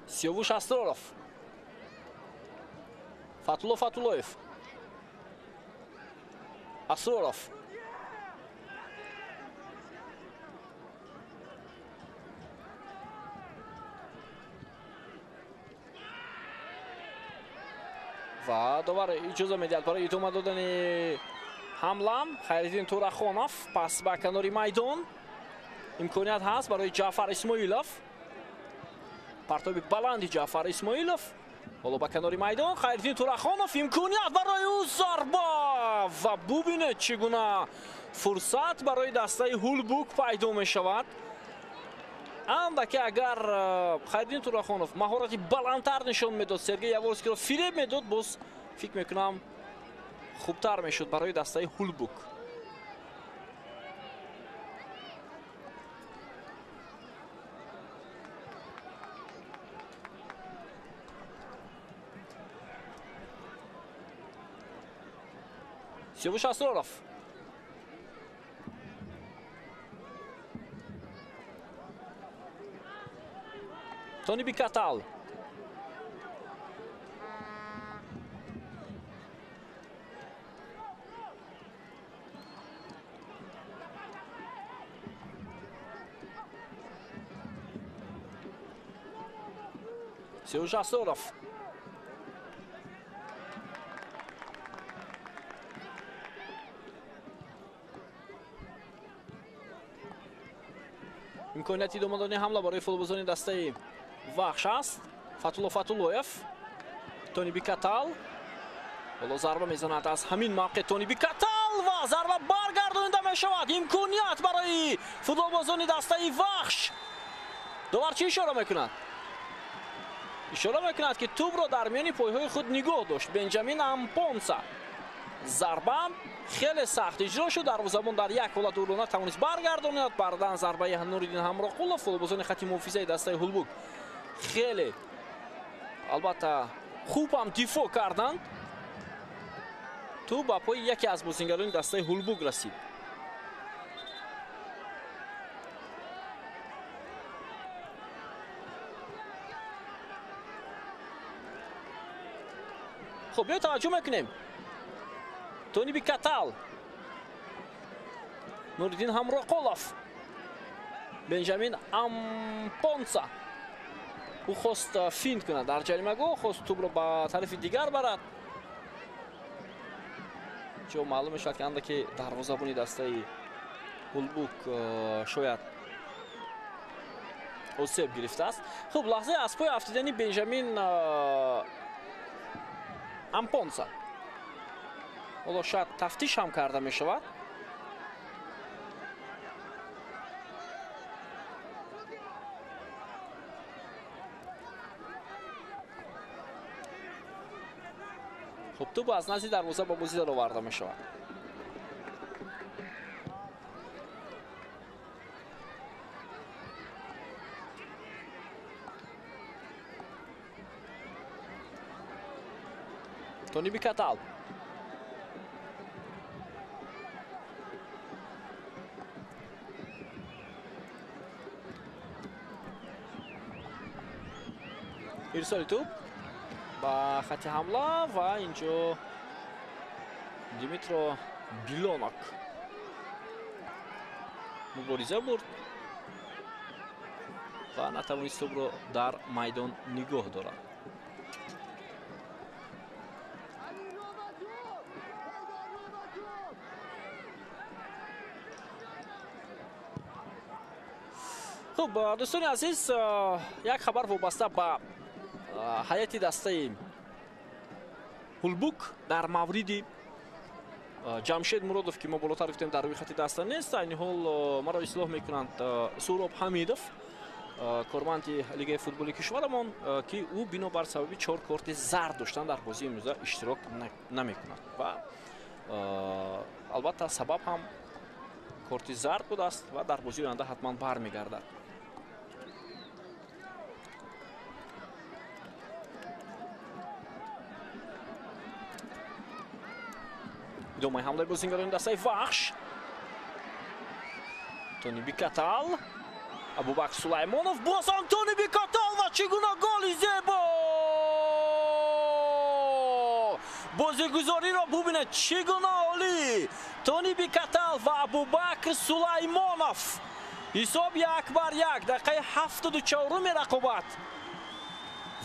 Сиёвуш Асроров. Фатулло Фатуллоев. Асроров. Ва довар иҷоза медиҳад барои идома додани Ҳамла Хайриддин Турахонов пас ба канори майдон. Имконият ҳаст барои Ҷаъфар Исмоилов. Партоби баланди Ҷаъфар Исмоилов. Ҳоло ба канори майдон Хайриддин Турахонов, имконият барои ӯ, зарба ва бубинед чӣ гуна фурсат барои дастаи Ҳулбук пайдо мешавад. Андаке агар Хайриддин Турахонов маҳорати баландтар нишон медод, Сергей Яворскийро фиреб медод, боз фикр мекунам хубтар мешуд барои дастаи Ҳулбук. Сиёвуш Асроров. Тони Бикатал. Сиёвуш Асроров. Имконияти идома додани ҳамла барои футболбозони дастаи Вахш аст. Фатулло Фатуллоев, Тони Бикатал. Ҳоло зарба мезанад аз ҳамин мавқеъ Тони Бикатал ва зарба баргардонида мешавад. Имконият барои футболбозони дастаи Вахш. Довар чӣ ишора мекунад? Ишора мекунад, ки тӯбро дар миёни пойҳои худ нигоҳ дошт Бенҷамин Ампонса. Зарба хеле сахт иҷро шуд. Дарвозабон дар як ҳолат ӯро натавонист баргардонад. Баъдан зарбаи Нуриддин Ҳамроқулов, футболбозони хати муҳофизаи дастаи Ҳулбук хеле албатта хуб ҳам дифоъ карданд. Тӯб ба пои яке аз бозингарони дастаи Ҳулбук расид. Хуб, биё таваҷҷӯҳ мекунем. Тони Бикатал, Нуриддин Ҳамроқулов, Бенҷамин Ампонса. Ӯ хост финт кунад дар ҷаримагоҳ, хост тӯбро ба тарафи дигар барад. Ҷо маълум мешавад, ки андаке дарвозабони дастаи Ҳулбук шояд осеб гирифтааст. Хуб, лаҳзаи аз пои афтидани Бенҷамин Ампонса. Ҳоло шояд тафтиш ҳам карда мешавад. Хуб, тӯб аз назди дарвоза ба бозӣ дароварда мешавад. Тони Бикатал. Ирсоли тӯб ба хати ҳамла ва инҷо Димитро Билонок мубориза бурд ва натавонист тӯбро дар майдон нигоҳ дорад. Хуб, дӯстони азиз, як хабар вобаста ба ҳайати дастаи Ҳулбук дар мавриди Ҷамшед Муродов, ки мо болотар гуфтем дар рӯи хати даста нест. Айни ҳол маро ислоҳ мекунанд Суроб Ҳамидов, корманди лигаи футболи кишварамон, ки ӯ бинобар сабаби 4 корти зард доштан дар бозии имрӯза иштирок намекунад ва албатта сабаб ҳам корти зард будааст ва дар бозии оянда ҳатман бармегардад. Идомаи ҳамлаи бозингарони дастаи Вахш. Тони Бикатал, Абубакр Сулаймонов, боз ҳам Тони Бикатал ва чӣ гуна голи зебо! Бозигузориро бубинед, чӣ гуна олӣ! Тони Бикатал ва Абубакр Сулаймонов. Ҳисоб 1-1, дақиқаи 74-уми рақобат.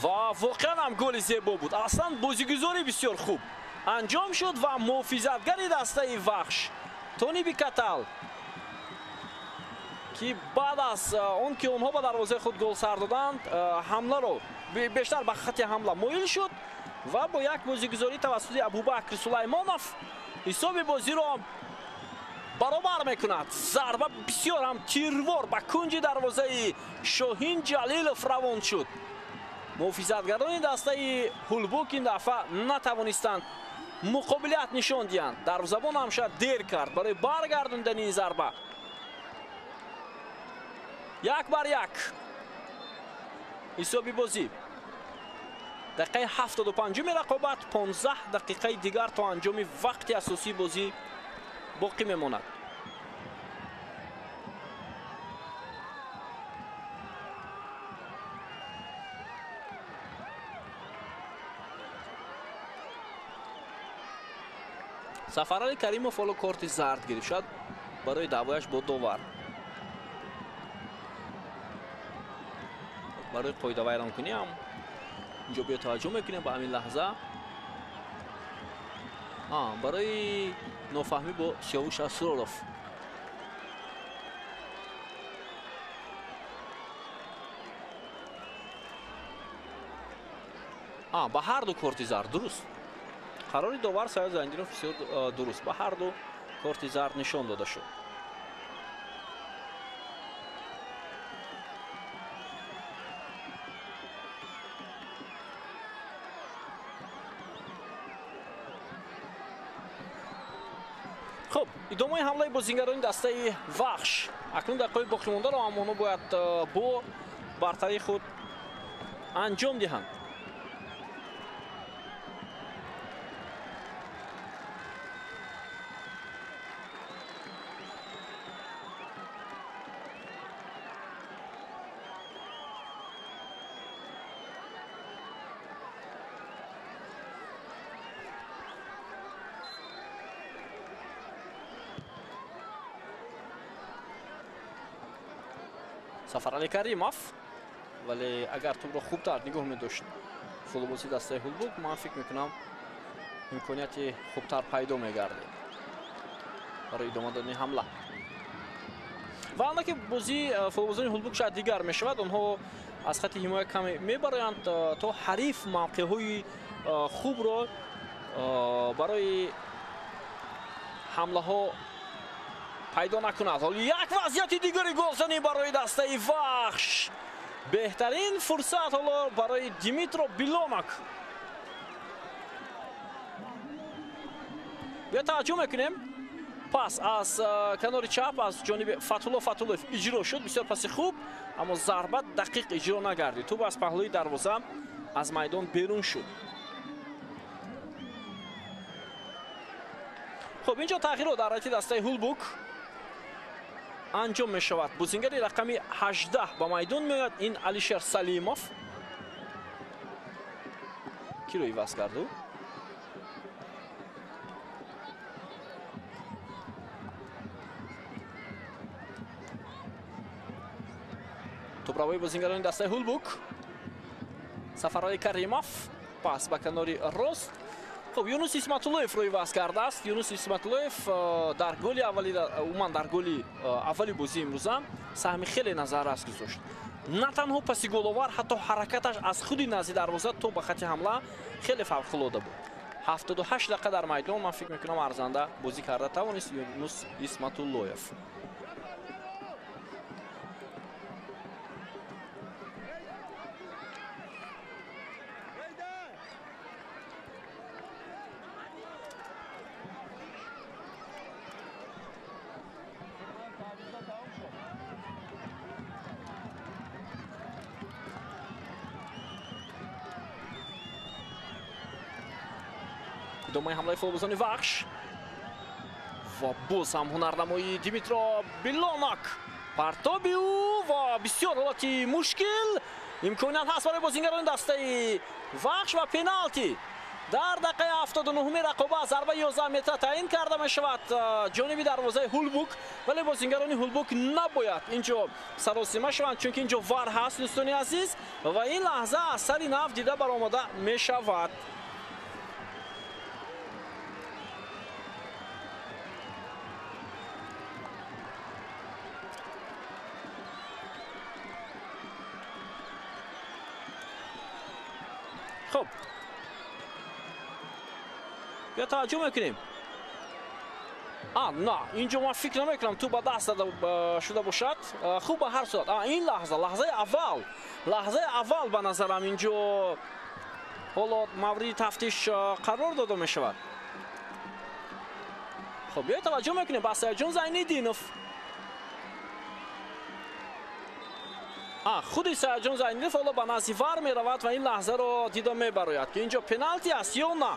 Ва воқеан ҳам голи зебо буд. Аслан бозигузорӣ бисёр хуб. анҷом шуд ва муҳофизатгари дастаи Вахш Тони Бикатал, ки баъд аз он ки онҳо ба дарвозаи худ гол сар доданд, ҳамларо бештар ба хати ҳамла моил шуд ва бо як бозигузорӣ тавассути Абубакр Сулаймонов ҳисоби бозиро баробар мекунад. Зарба бисёр ҳам тирвор ба кунҷи дарвозаи Шоҳин Ҷалилов равон шуд. Муҳофизатгарони дастаи Ҳулбук ин дафъа натавонистанд муқобилият нишон диҳанд. Дарвозабон ҳам шояд дер кард барои баргардондани ин зарба. 1-1 ҳисоби бозӣ. Дақиқаи 75-уми рақобат, 15 дақиқаи дигар то анҷоми вақти асосии бозӣ боқӣ мемонад. Сафарали Каримов ҳоло корти зард гирифт, шояд барои даъвояш бо довар, барои қоидавайронкунӣ ҳам инҷо биё таваҷҷӯҳ мекунем ба ҳамин лаҳза. Барои нофаҳмӣ бо Сиёвуш Асроров. Ба ҳар ду корти зард, дуруст. Қарори довар Саёд Зайндинов бисёр дуруст, ба ҳар ду корти зард нишон дода шуд. Хуб, идомаи ҳамлаи бозингарони дастаи Вахш. Акнун дақиқаи боқимондаро ҳам онҳо бояд бо бартарии худ анҷом диҳанд. Сафарали Каримов, вале агар тӯбро хубтар нигоҳ медошт футболбози дастаи Ҳулбук, ман фикр мекунам имконияти хубтар пайдо мегардид барои идома додани ҳамла. Ва ана ки бозии футболбозони Ҳулбук шояд дигар мешавад. Онҳо аз хати ҳимоя каме мебароянд то ҳариф мавқеъҳои хубро барои ҳамлаҳо пайдо накунад. Ҳоло як вазъияти дигари голзанӣ барои дастаи Вахш. Беҳтарин фурсат ҳоло барои Димитро Билонак. Биё таваҷҷӯҳ мекунем. Пас аз канори чап аз ҷониби Фатулло Фатуллоев иҷро шуд. Бисёр паси хуб, аммо зарба дақиқ иҷро нагардид. Тӯб аз паҳлӯи дарвоза аз майдон берун шуд. Хуб, инҷо тағйирот дар ҳайати дастаи Ҳулбук анҷом мешавад. Бозингари рақами 18 ба майдон меояд. Ин Алишер Салимов. Киро иваз карду? Тӯбравои бозингарони дастаи Ҳулбук. Сафарали Каримов пас ба канори рост. Хуб, Юнус Исматуллоевро иваз кардааст. Юнус Исматуллоев дар голи аввали, умуман дар голи аввали бозии имрӯза саҳми хеле назаррас гузошт. На танҳо паси головар, ҳатто ҳаракаташ аз худи назди дарвоза то ба хати ҳамла хеле фавқулода буд. 78 дақиқа дар майдон, ман фикр мекунам, арзанда бозӣ карда тавонист Юнус Исматуллоев. Идомаи ҳамлаи футболбозони Вахш ва боз ҳам ҳунарнамоии Димитро Билонак. Партоби ӯ ва бисёр ҳолати мушкил. Имконият ҳаст барои бозингарони дастаи Вахш ва пеналти. Дар дақиқаи 79-уми рақобат зарбаи 11 метра таъин карда мешавад ҷониби дарвозаи Ҳулбук, вале бозингарони Ҳулбук набояд инҷо саросима шаванд, чунки инҷо вар ҳаст, дӯстони азиз, ва ин лаҳза аз сари нав дида баромада мешавад. Хуб, биё таваҷҷӯҳ мекунем. На, инҷо ман фикр намекунам тӯп ба даст зада шуда бошад. Хуб, ба ҳар сурат ин лаҳза, лаҳзаи аввал ба назарам инҷо ҳоло мавриди тафтиш қарор дода мешавад. Хуб, биё таваҷҷӯҳ мекунем ба Саидҷон Зайниддинов. Худи Саидҷон Зайниддинов ҳоло ба назди вар меравад ва ин лаҳзаро дида мебарояд, ки инҷо пеналти аст ё на.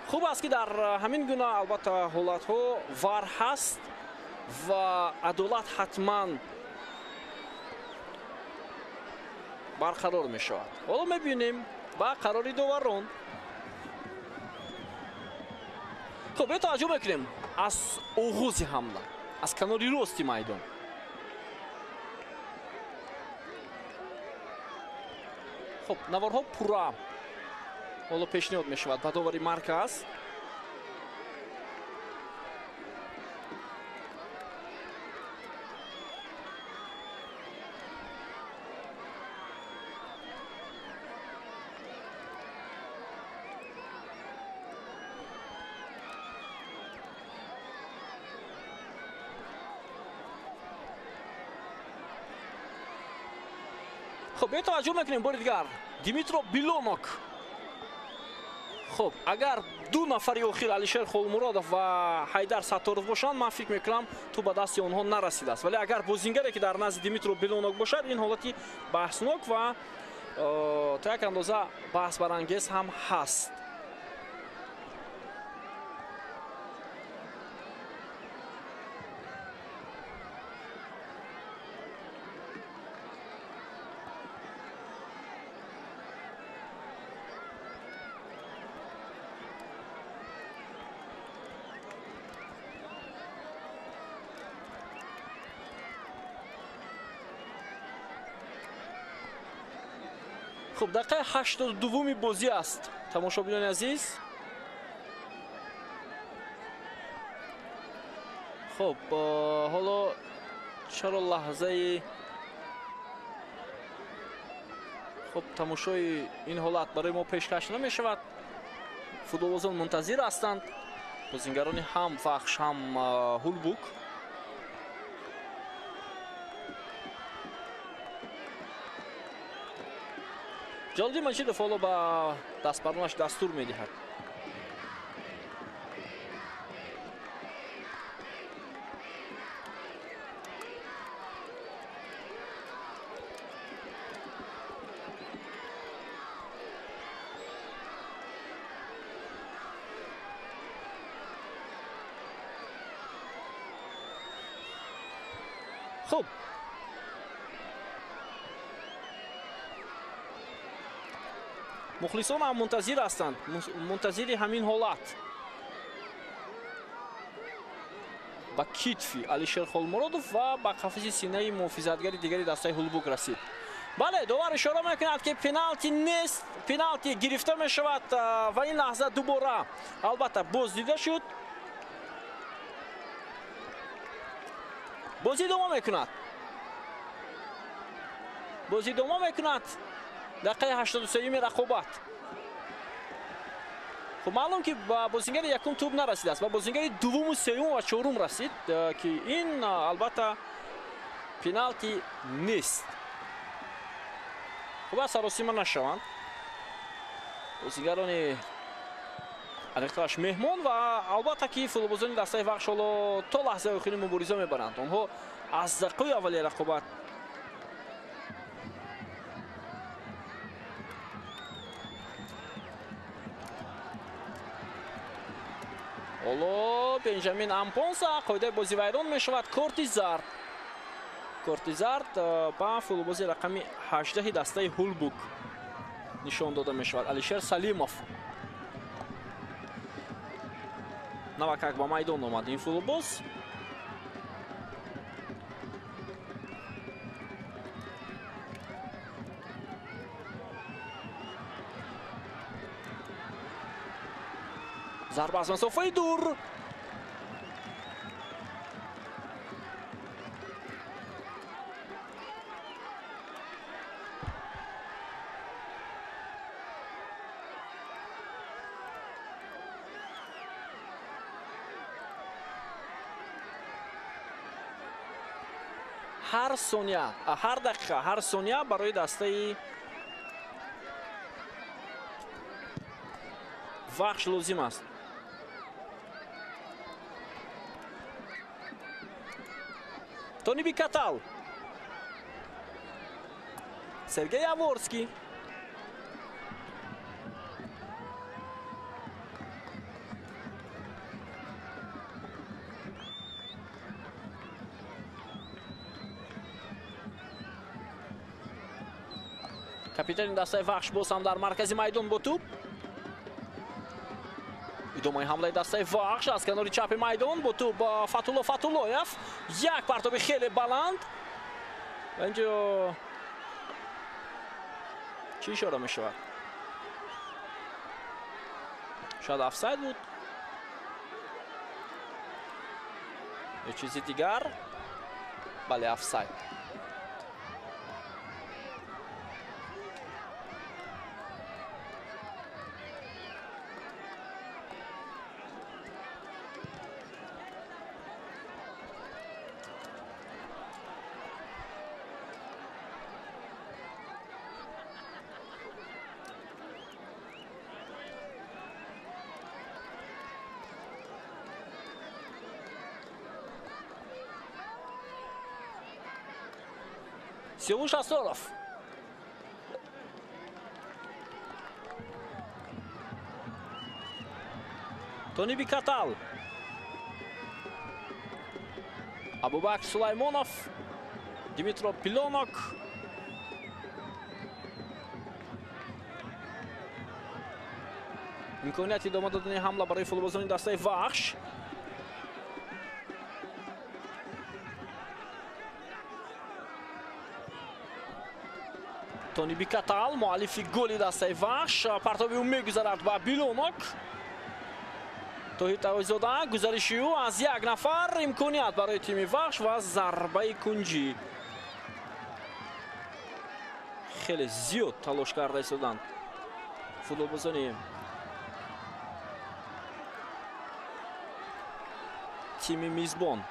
Хуб аст, ки дар ҳамин гуна албатта ҳолатҳо вар ҳаст ва адолат ҳатман барқарор мешавад. Ҳоло мебинем ба қарори доварон. Хуб, биё таваҷҷӯҳ мекунем аз оғози ҳамла, аз канори рости майдон. Хуб, наворҳо пурра ҳоло пешниҳод мешавад ба довари марказ. Хуб, биё таваҷҷӯҳ мекунем бори дигар Димитро Билонок. Хуб, агар ду нафари охир Алишер Холмуродов ва Ҳайдар Сатторов бошанд, ман фикр мекунам тӯп ба дасти онҳо нарасидааст. Вале агар бозингаре, ки дар назди Димитро Билонок бошад, ин ҳолати баҳснок ва то як андоза баҳсбарангез ҳам ҳаст. Хуб, дақиқаи 82-ми бозӣ аст, тамошобинони азиз. Хуб, ҳоло чаро лаҳзаи хуб тамошои ин ҳолат барои мо пешкаш намешавад. Футболбозон мунтазир ҳастанд, бозингарони ҳам Вахш, ҳам Ҳулбук. Ҷалолиддин Маҷидов ҳоло ба дастбаронаш дастур медиҳад. Хуб, мухлисон ҳам мунтазир ҳастанд, мунтазири ҳамин ҳолат. Ба китфи Алишер Холмуродов ва ба қафаси синаи муҳофизатгари дигари дастаи Ҳулбук расид. Бале, довар ишора мекунад, ки пеналти нест, пеналти гирифта мешавад ва ин лаҳза дубора албатта боз дида шуд. Бозӣ идома мекунад. Бозӣ идома мекунад. Дақиқаи 83-юми рақобат. Хуб, маълум ки ба бозингари якум тӯб нарасидааст, ба бозингари дуввуму, сеюм ва чорум расид, ки ин албатта пеналти нест. Хуб, саросима нашаванд бозингарони аниқтараш меҳмон ва албатта ки футболбозони дастаи Вахш ҳоло то лаҳзаи охири мубориза мебаранд. Онҳо аз дақиқаи аввали рақобат ҳоло Бенҷамин Ампонса қоидаи бозӣ вайрон мешавад. Корти зард, корти зард ба футболбози рақами 18 дастаи Ҳулбук нишон дода мешавад. Алишер Салимов навакак ба майдон омад ин футболбоз. Зарба аз масофаи дур. Ҳар сония, ҳар дақиқа, ҳар сония барои дастаи Вахш лозим аст. Тони Бикатал, Сергей Яворский. Капитани дастаи Вахш боз ҳам дар маркази майдон бо тӯб. Идомаи ҳамлаи дастаи Вахш аз канори чапи майдон бо тӯб Фатулло Фатуллоев. Як партоби хеле баланд. Ва инҷо чӣ ишора мешавад? Шояд офсайд буд ё чизи дигар. Бале, офсайд. Сиёвуш Асроров. Тони Бикатал. Абубакр Сулаймонов. Дмитро Пилонок. Имконияти идома додани ҳамла барои футболбозони дастаи Вахш. Тони Бикатал, муаллифи голи дастаи Вахш, партоби ӯ мегузарад ба Билонок. Тоҳир Тавоизода, гузариши ӯ аз як нафар, имконият барои тими Вахш ва зарбаи кунҷӣ. Хеле зиёд талош карда истоданд футболбозони тими мизбон.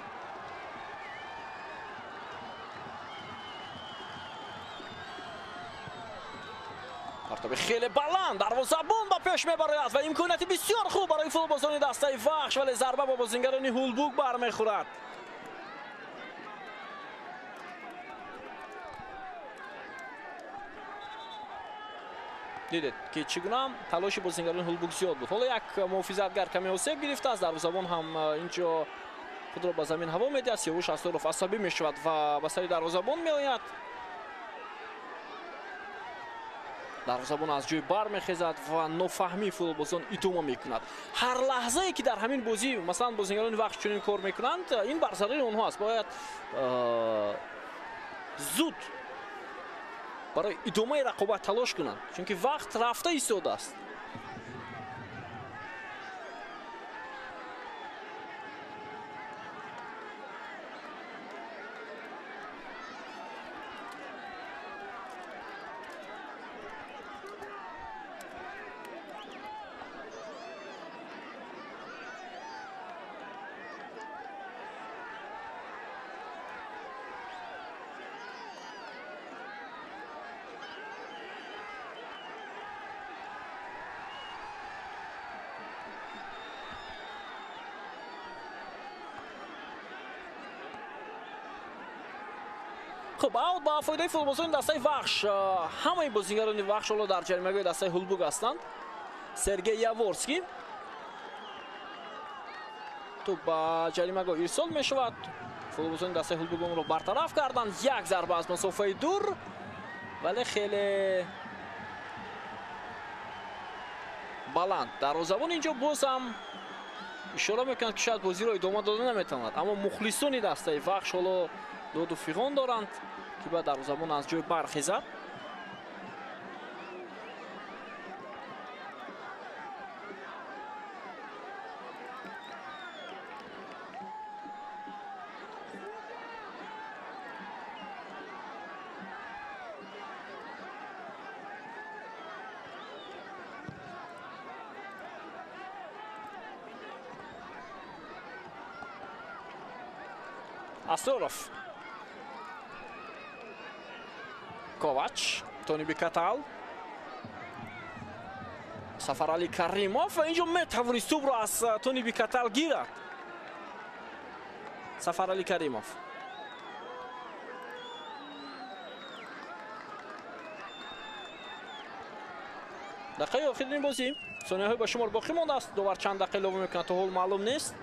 Партоби хеле баланд, дарвозабон ба пеш мебарояд ва имконияти бисёр хуб барои футболбозони дастаи Вахш, вале зарба бо бозингарони Ҳулбук бармехӯрад. Дидед ки чӣ гуна талоши бозингарони Ҳулбук зиёд буд. Ҳоло як муҳофизатгар каме осеб гирифтааст, дарвозабон ҳам инҷо худро ба замин ҳаво медиҳад. Сиёвуш Асроров асабӣ мешавад ва ба сари дарвозабон меояд. Дарвозабон аз ҷой бармехезад ва нофаҳмии футболбозон идома мекунад. Ҳар лаҳзае ки дар ҳамин бозӣ масалан бозингарони Вахш чунин кор мекунанд, ин бар зарари онҳо аст. Бояд зуд барои идомаи рақобат талош кунанд, чунки вақт рафта истодааст. Хуб, аут ба фоидаи футболбозони дастаи Вахш. Ҳамаи бозингарони Вахш ҳоло дар ҷаримагоҳи дастаи Ҳулбук ҳастанд. Сергей Яворский. Тӯб ба ҷаримагоҳ ирсол мешавад. Футболбозони дастаи Ҳулбук онро бартараф карданд. Як зарба аз масофаи дур, вале хеле баланд. Дарвозабон инҷо боз ҳам ишора мекунад, ки шояд бозиро идома дода наметавонад. Аммо мухлисони дастаи Вахш ҳоло доду фиғон доранд, ки бояд дарвозабон аз ҷой бархезад. Асроров. Ковач, Тони Бикатал, Сафарали Каримов ва инҷо метавонист тӯбро аз Тони Бикатал гирад. Сафарали Каримов. Дақиқаи охирини бозӣ, сонияҳои ба шумор боқӣ мондааст. Довар чанд дақиқа илова мекунад, то ҳол маълум нест.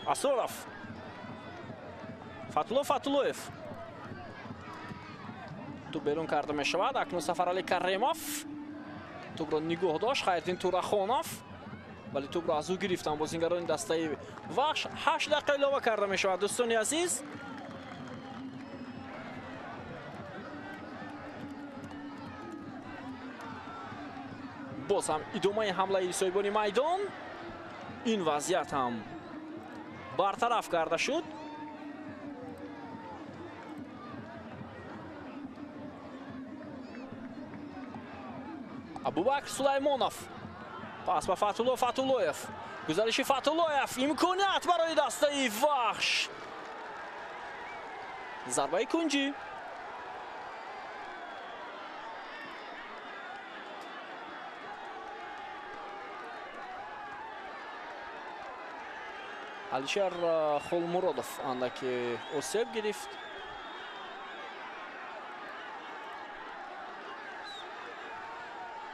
Асоров, Фатулло Фатуллоев, тӯб берун карда мешавад. Акнун Сафарали Каримов тӯбро нигоҳ дошт. Хайриддин Турахонов, вале тӯбро аз ӯ гирифтанд бозингарони дастаи Вахш. 8 дақиқа илова карда мешавад, дӯстони азиз. Боз ҳам идомаи ҳамлаи соҳибони майдон. Ин вазъият ҳам бартараф карда шуд. Абубакр Сулаймонов, пас ба Фатулло Фатуллоев, гузариши Фатуллоев, имконият барои дастаи Вахш. Зарбаи кунҷӣ. Алишер Холмуродов андаки осеб гирифт.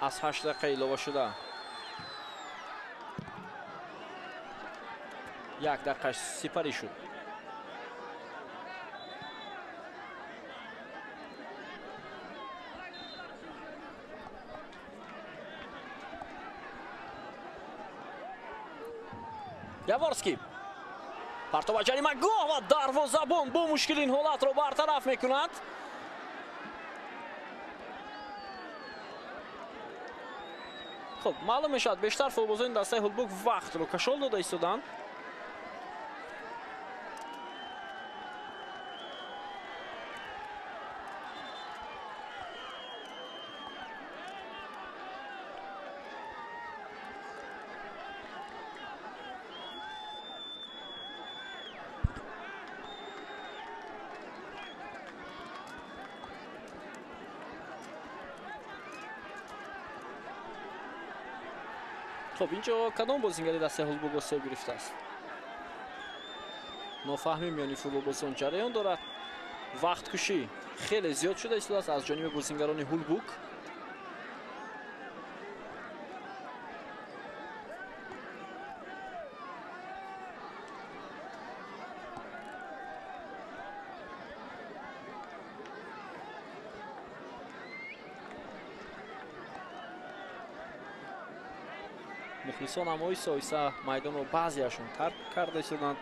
Аз 8 дақиқа илова шуда 1 дақиқаш сипарӣ шуд. Яворский партова ҷаримагоҳ ва дарвозабон бо мушкил ин ҳолатро бартараф мекунад. Хуб, маълум мешавад, бештар футболбозони дастаи Ҳулбук вақтро кашол дода истоданд. Хуб, инҷо кадом бозингари дастаи Ҳулбук осеб гирифтааст? Нофаҳмӣ миёни футболбозон ҷараён дорад. Вақткушӣ хеле зиёд шуда истодааст аз ҷониби бозингарони Ҳулбук. Мухлисон ҳам оҳиста оҳиста майдонро баъзеашон тарк карда истоданд.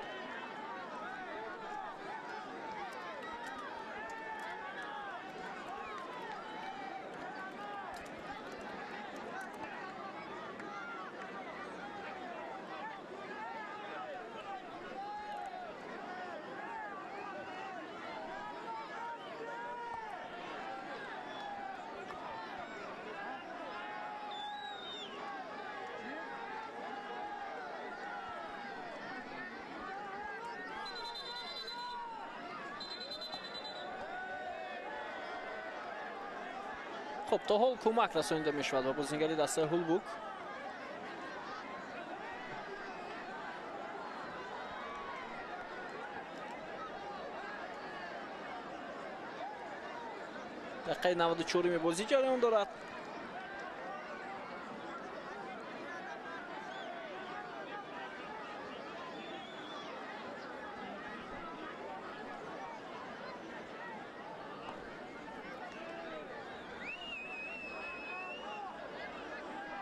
Хуб, то ҳол кӯмак расонида мешавад ба бозингари дастаи Ҳулбук. Дақиқаи 94-уми бозӣ ҷараён дорад.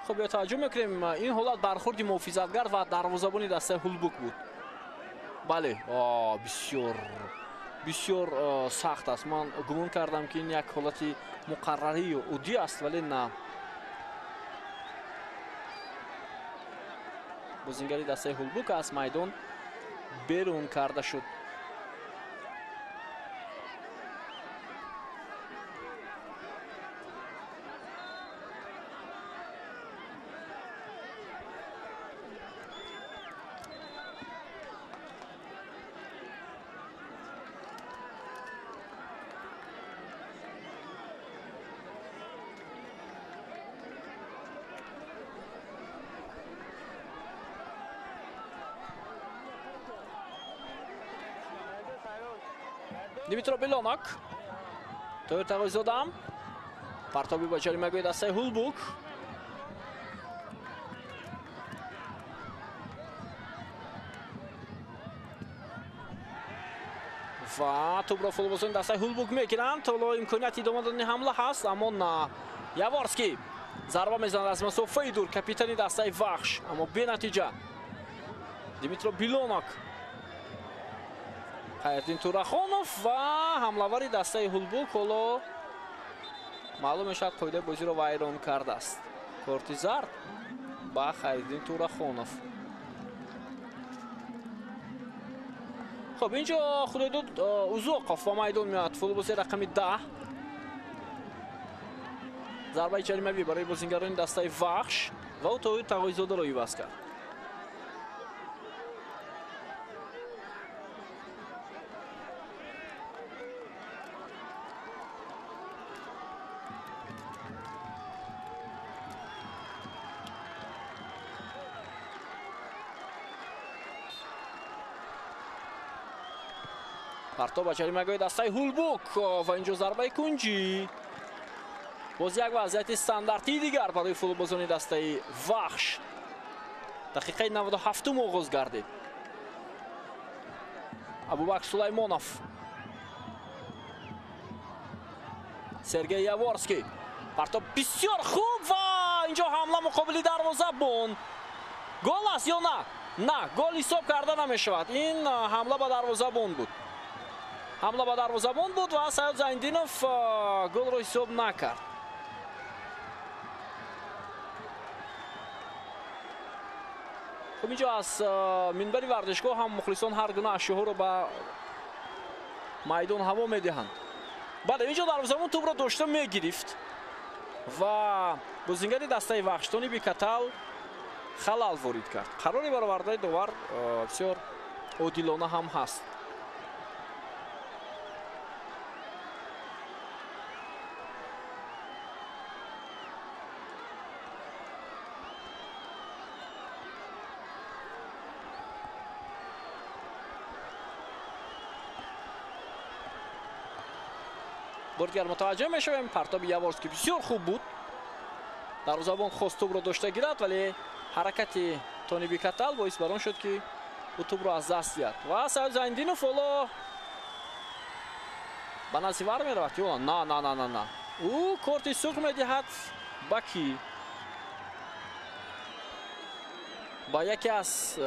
Хуб, ё таваҷҷӯҳ мекунем, ин ҳолат бархӯрди муҳофизатгар ва дарвозабони дастаи Ҳулбук буд. Бале, бисёр бисёр сахт аст. Ман гумон кардам, ки ин як ҳолати муқаррарию оддӣ аст, вале на. Бозингари дастаи Ҳулбук аз майдон берун карда шуд. Димитро Белонок, Тоҳир Тағойзода, партоби ба ҷаримагоҳи дастаи Ҳулбук. Ва тӯбро футболбозони дастаи Ҳулбук мегиранд. Ҳоло имконияти идома додани ҳамла ҳаст, аммо на. Яворский зарба мезанад аз масофаи дур, капитани дастаи Вахш, аммо бенатиҷа. Димитро Билонок, Хайриддин Турахонов ва ҳамлавари дастаи Ҳулбук ҳоло маълум мешавад қоидаи бозиро вайрон кардааст. Корти зард ба Хайриддин Турахонов. Хуб, инҷо Худойдод Узоқов ба майдон меояд. Футболбози рақами 10. Зарбаи ҷаримавӣ барои бозингарони дастаи Вахш ва ӯ Тоҳир Тағойзодаро иваз кард. Партоб ба ҷаримагоҳи дастаи Ҳулбук ва инҷо зарбаи кунҷӣ. Боз як вазъияти стандартии дигар барои футболбозони дастаи Вахш. Дақиқаи 97 оғоз гардид. Абубакр Сулаймонов, Сергей Яворский. Партоб бисёр хуб ва инҷо ҳамла муқобили дарвозабон. Гол аст ё на? На, гол ҳисоб карда намешавад. Ин ҳамла ба дарвозабон буд. Ҳамла ба дарвозабон буд ва Саёд Зайндинов голро ҳисоб накард. Хуб, инҷо аз минбари варзишгоҳ ҳам мухлисон ҳар гуна ашёҳоро ба майдон ҳаво медиҳанд. Бале, инҷо дарвозабон тӯбро дошта мегирифт ва бозингари дастаи Вахш Тони Бикатал халал ворид кард. Қарори баровардаи довар бисёр одилона ҳам ҳаст. Бордигар мутаваҷҷӯҳ мешавем. Партоби Яворский бисёр хуб буд. Дарвозабон хост тӯбро дошта гирад, вале ҳаракати Тони Бикатал боис бар он шуд, ки ӯ тӯбро аз даст диҳад. Ва Саид Зайндинов ҳоло ба назди вар меравад ё на, на, на, на, на. Ӯ корти сурх медиҳад ба кӣ? Ба яке аз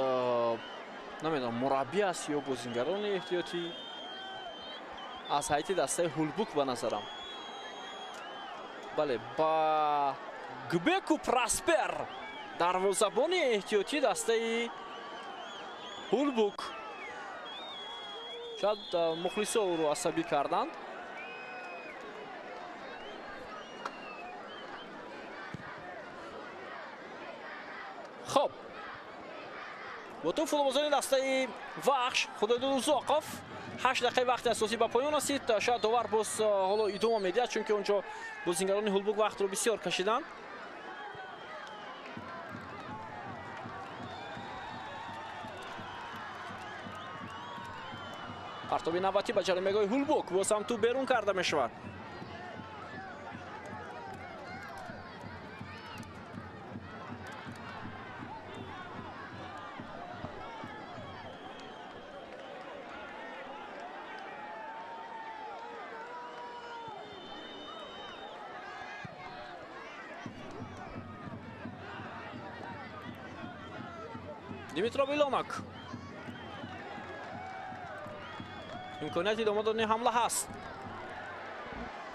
намедонам, мураббӣ аст ё бозингарони эҳтиётӣ аз ҳайати дастаи Ҳулбук ба назарам. Бале, ба Гбеку Праспер, дарвозабони эҳтиётии дастаи Ҳулбук. Шояд мухлисо ӯро асабӣ карданд. Хоб, бо тӯб футболбозони дастаи Вахш Худойдод Узоқов. 8 дақиқаи вақти асосӣ ба поён расид. Шояд довар боз ҳоло идома медиҳад, чунки онҷо бозингарони Ҳулбук вақтро бисёр кашиданд. Партоби навбатӣ ба ҷаримагоҳи Ҳулбук, боз ҳам тӯб берун карда мешавад. Димитро Билонок. Имконияти идома додани ҳамла ҳаст.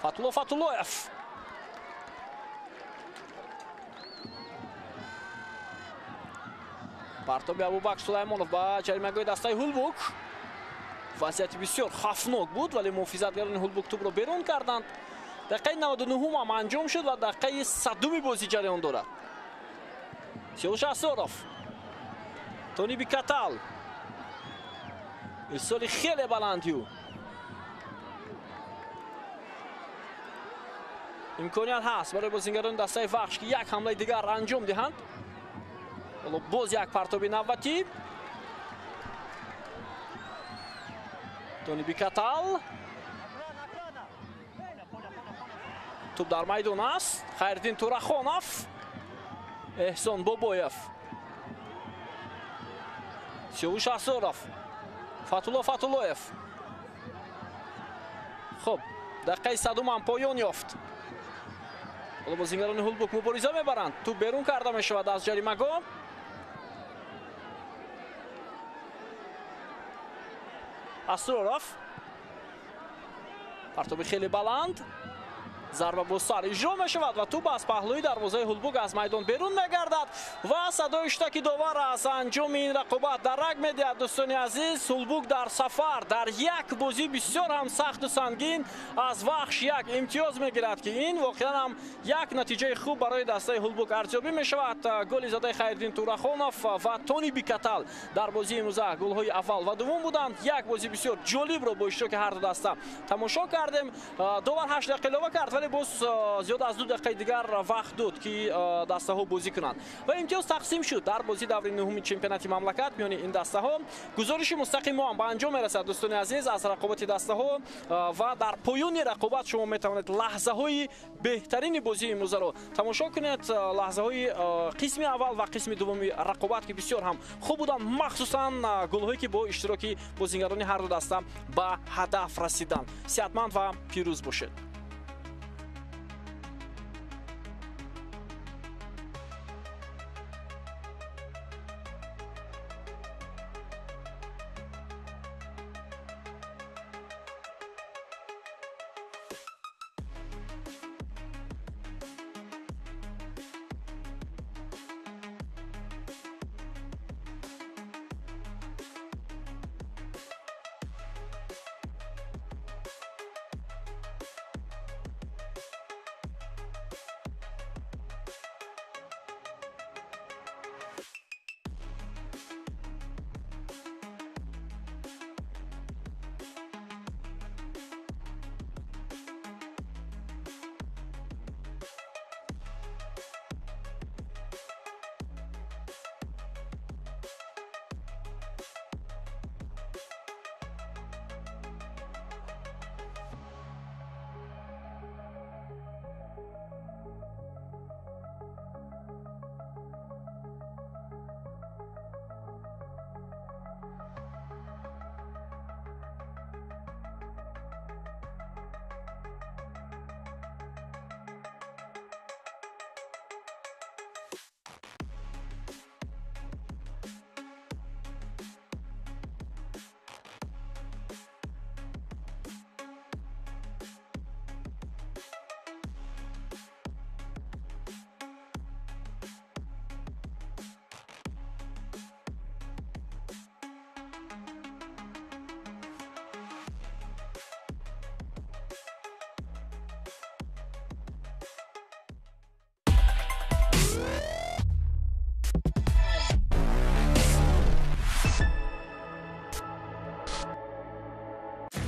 Фатулло Фатуллоев. Партоби Абубакр Сулаймонов ба ҷаримагоҳи дастаи Ҳулбук. Вазъияти бисёр хавфнок буд, вале муҳофизатгарони Ҳулбук тӯбро берун карданд. Дақиқаи 99 ҳам анҷом шуд ва дақиқаи 100 бозӣ ҷараён дорад. Сиёвуш Асоров, Тони Бикатал. Ирсоли хеле баланди ӯ. Имконият ҳаст барои бозингарони дастаи Вахш, ки як ҳамлаи дигар анҷом диҳанд. Ҳоло боз як партоби навбатӣ. Тони Бикатал. Туп дар майдон аст. Хайриддин Турахонов, Эҳсон Бобоев, Сиёвуш Асроров, Фатулло Фатуллоев. Хуб, дақиқаи садум ҳам поён ёфт. Ҳоло бозингарони Ҳулбук мубориза мебаранд. Туп берун карда мешавад аз ҷаримагоҳ. Асроров, партоби хеле баланд, зарба бо сар иҷро мешавад ва туп аз паҳлӯи дарвозаи Ҳулбук аз майдон берун мегардад ва садои штаки довар аз анҷоми ин рақобат дарак медиҳад. Дӯстони азиз, Ҳулбук дар сафар дар як бозӣ бисёр ҳам сахту сангин аз Вахш як имтиёз мегирад, ки ин воқеан ҳам як натиҷаи хуб барои дастаи Ҳулбук арзёбӣ мешавад. Голи задаи Хайриддин Турахонов ва Тони Бикатал дар бозии имрӯза голҳои аввал ва дуввум буданд. Як бозии бисёр ҷолибро бо иштироки ҳар ду даста тамошо кардем. Довар 8 дақиқа илова кард, вале боз зиёд аз 2 дақиқаи дигар вақт дод, ки дастаҳо бозӣ кунанд ва имтиёз тақсим шуд дар бозии даври нуҳуми чемпионати мамлакат миёни ин дастаҳо. Гузориши мустақим мо ҳам ба анҷом мерасад, дӯстони азиз, аз рақобати дастаҳо ва дар поёни рақобат шумо метавонед лаҳзаҳои беҳтарини бозии имрӯзаро тамошо кунед, лаҳзаҳои қисми аввал ва қисми дуввуми рақобат, ки бисёр ҳам хуб буданд, махсусан голҳое ки бо иштироки бозингарони ҳар ду даста ба ҳадаф расиданд. Сеҳатманд ва пирӯз бошед.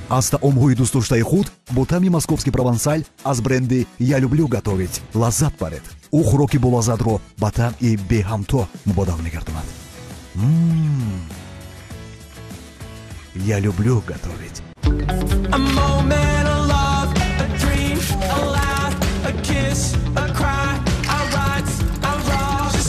Аз таомҳои дӯстдоштаи худ бо таъми московский провансаль аз бренди «Я люблю готовить» лаззат баред. Ӯ хӯроки болаззатро ба таъми беҳамто мубодал мегардонад. Я люблю готовить.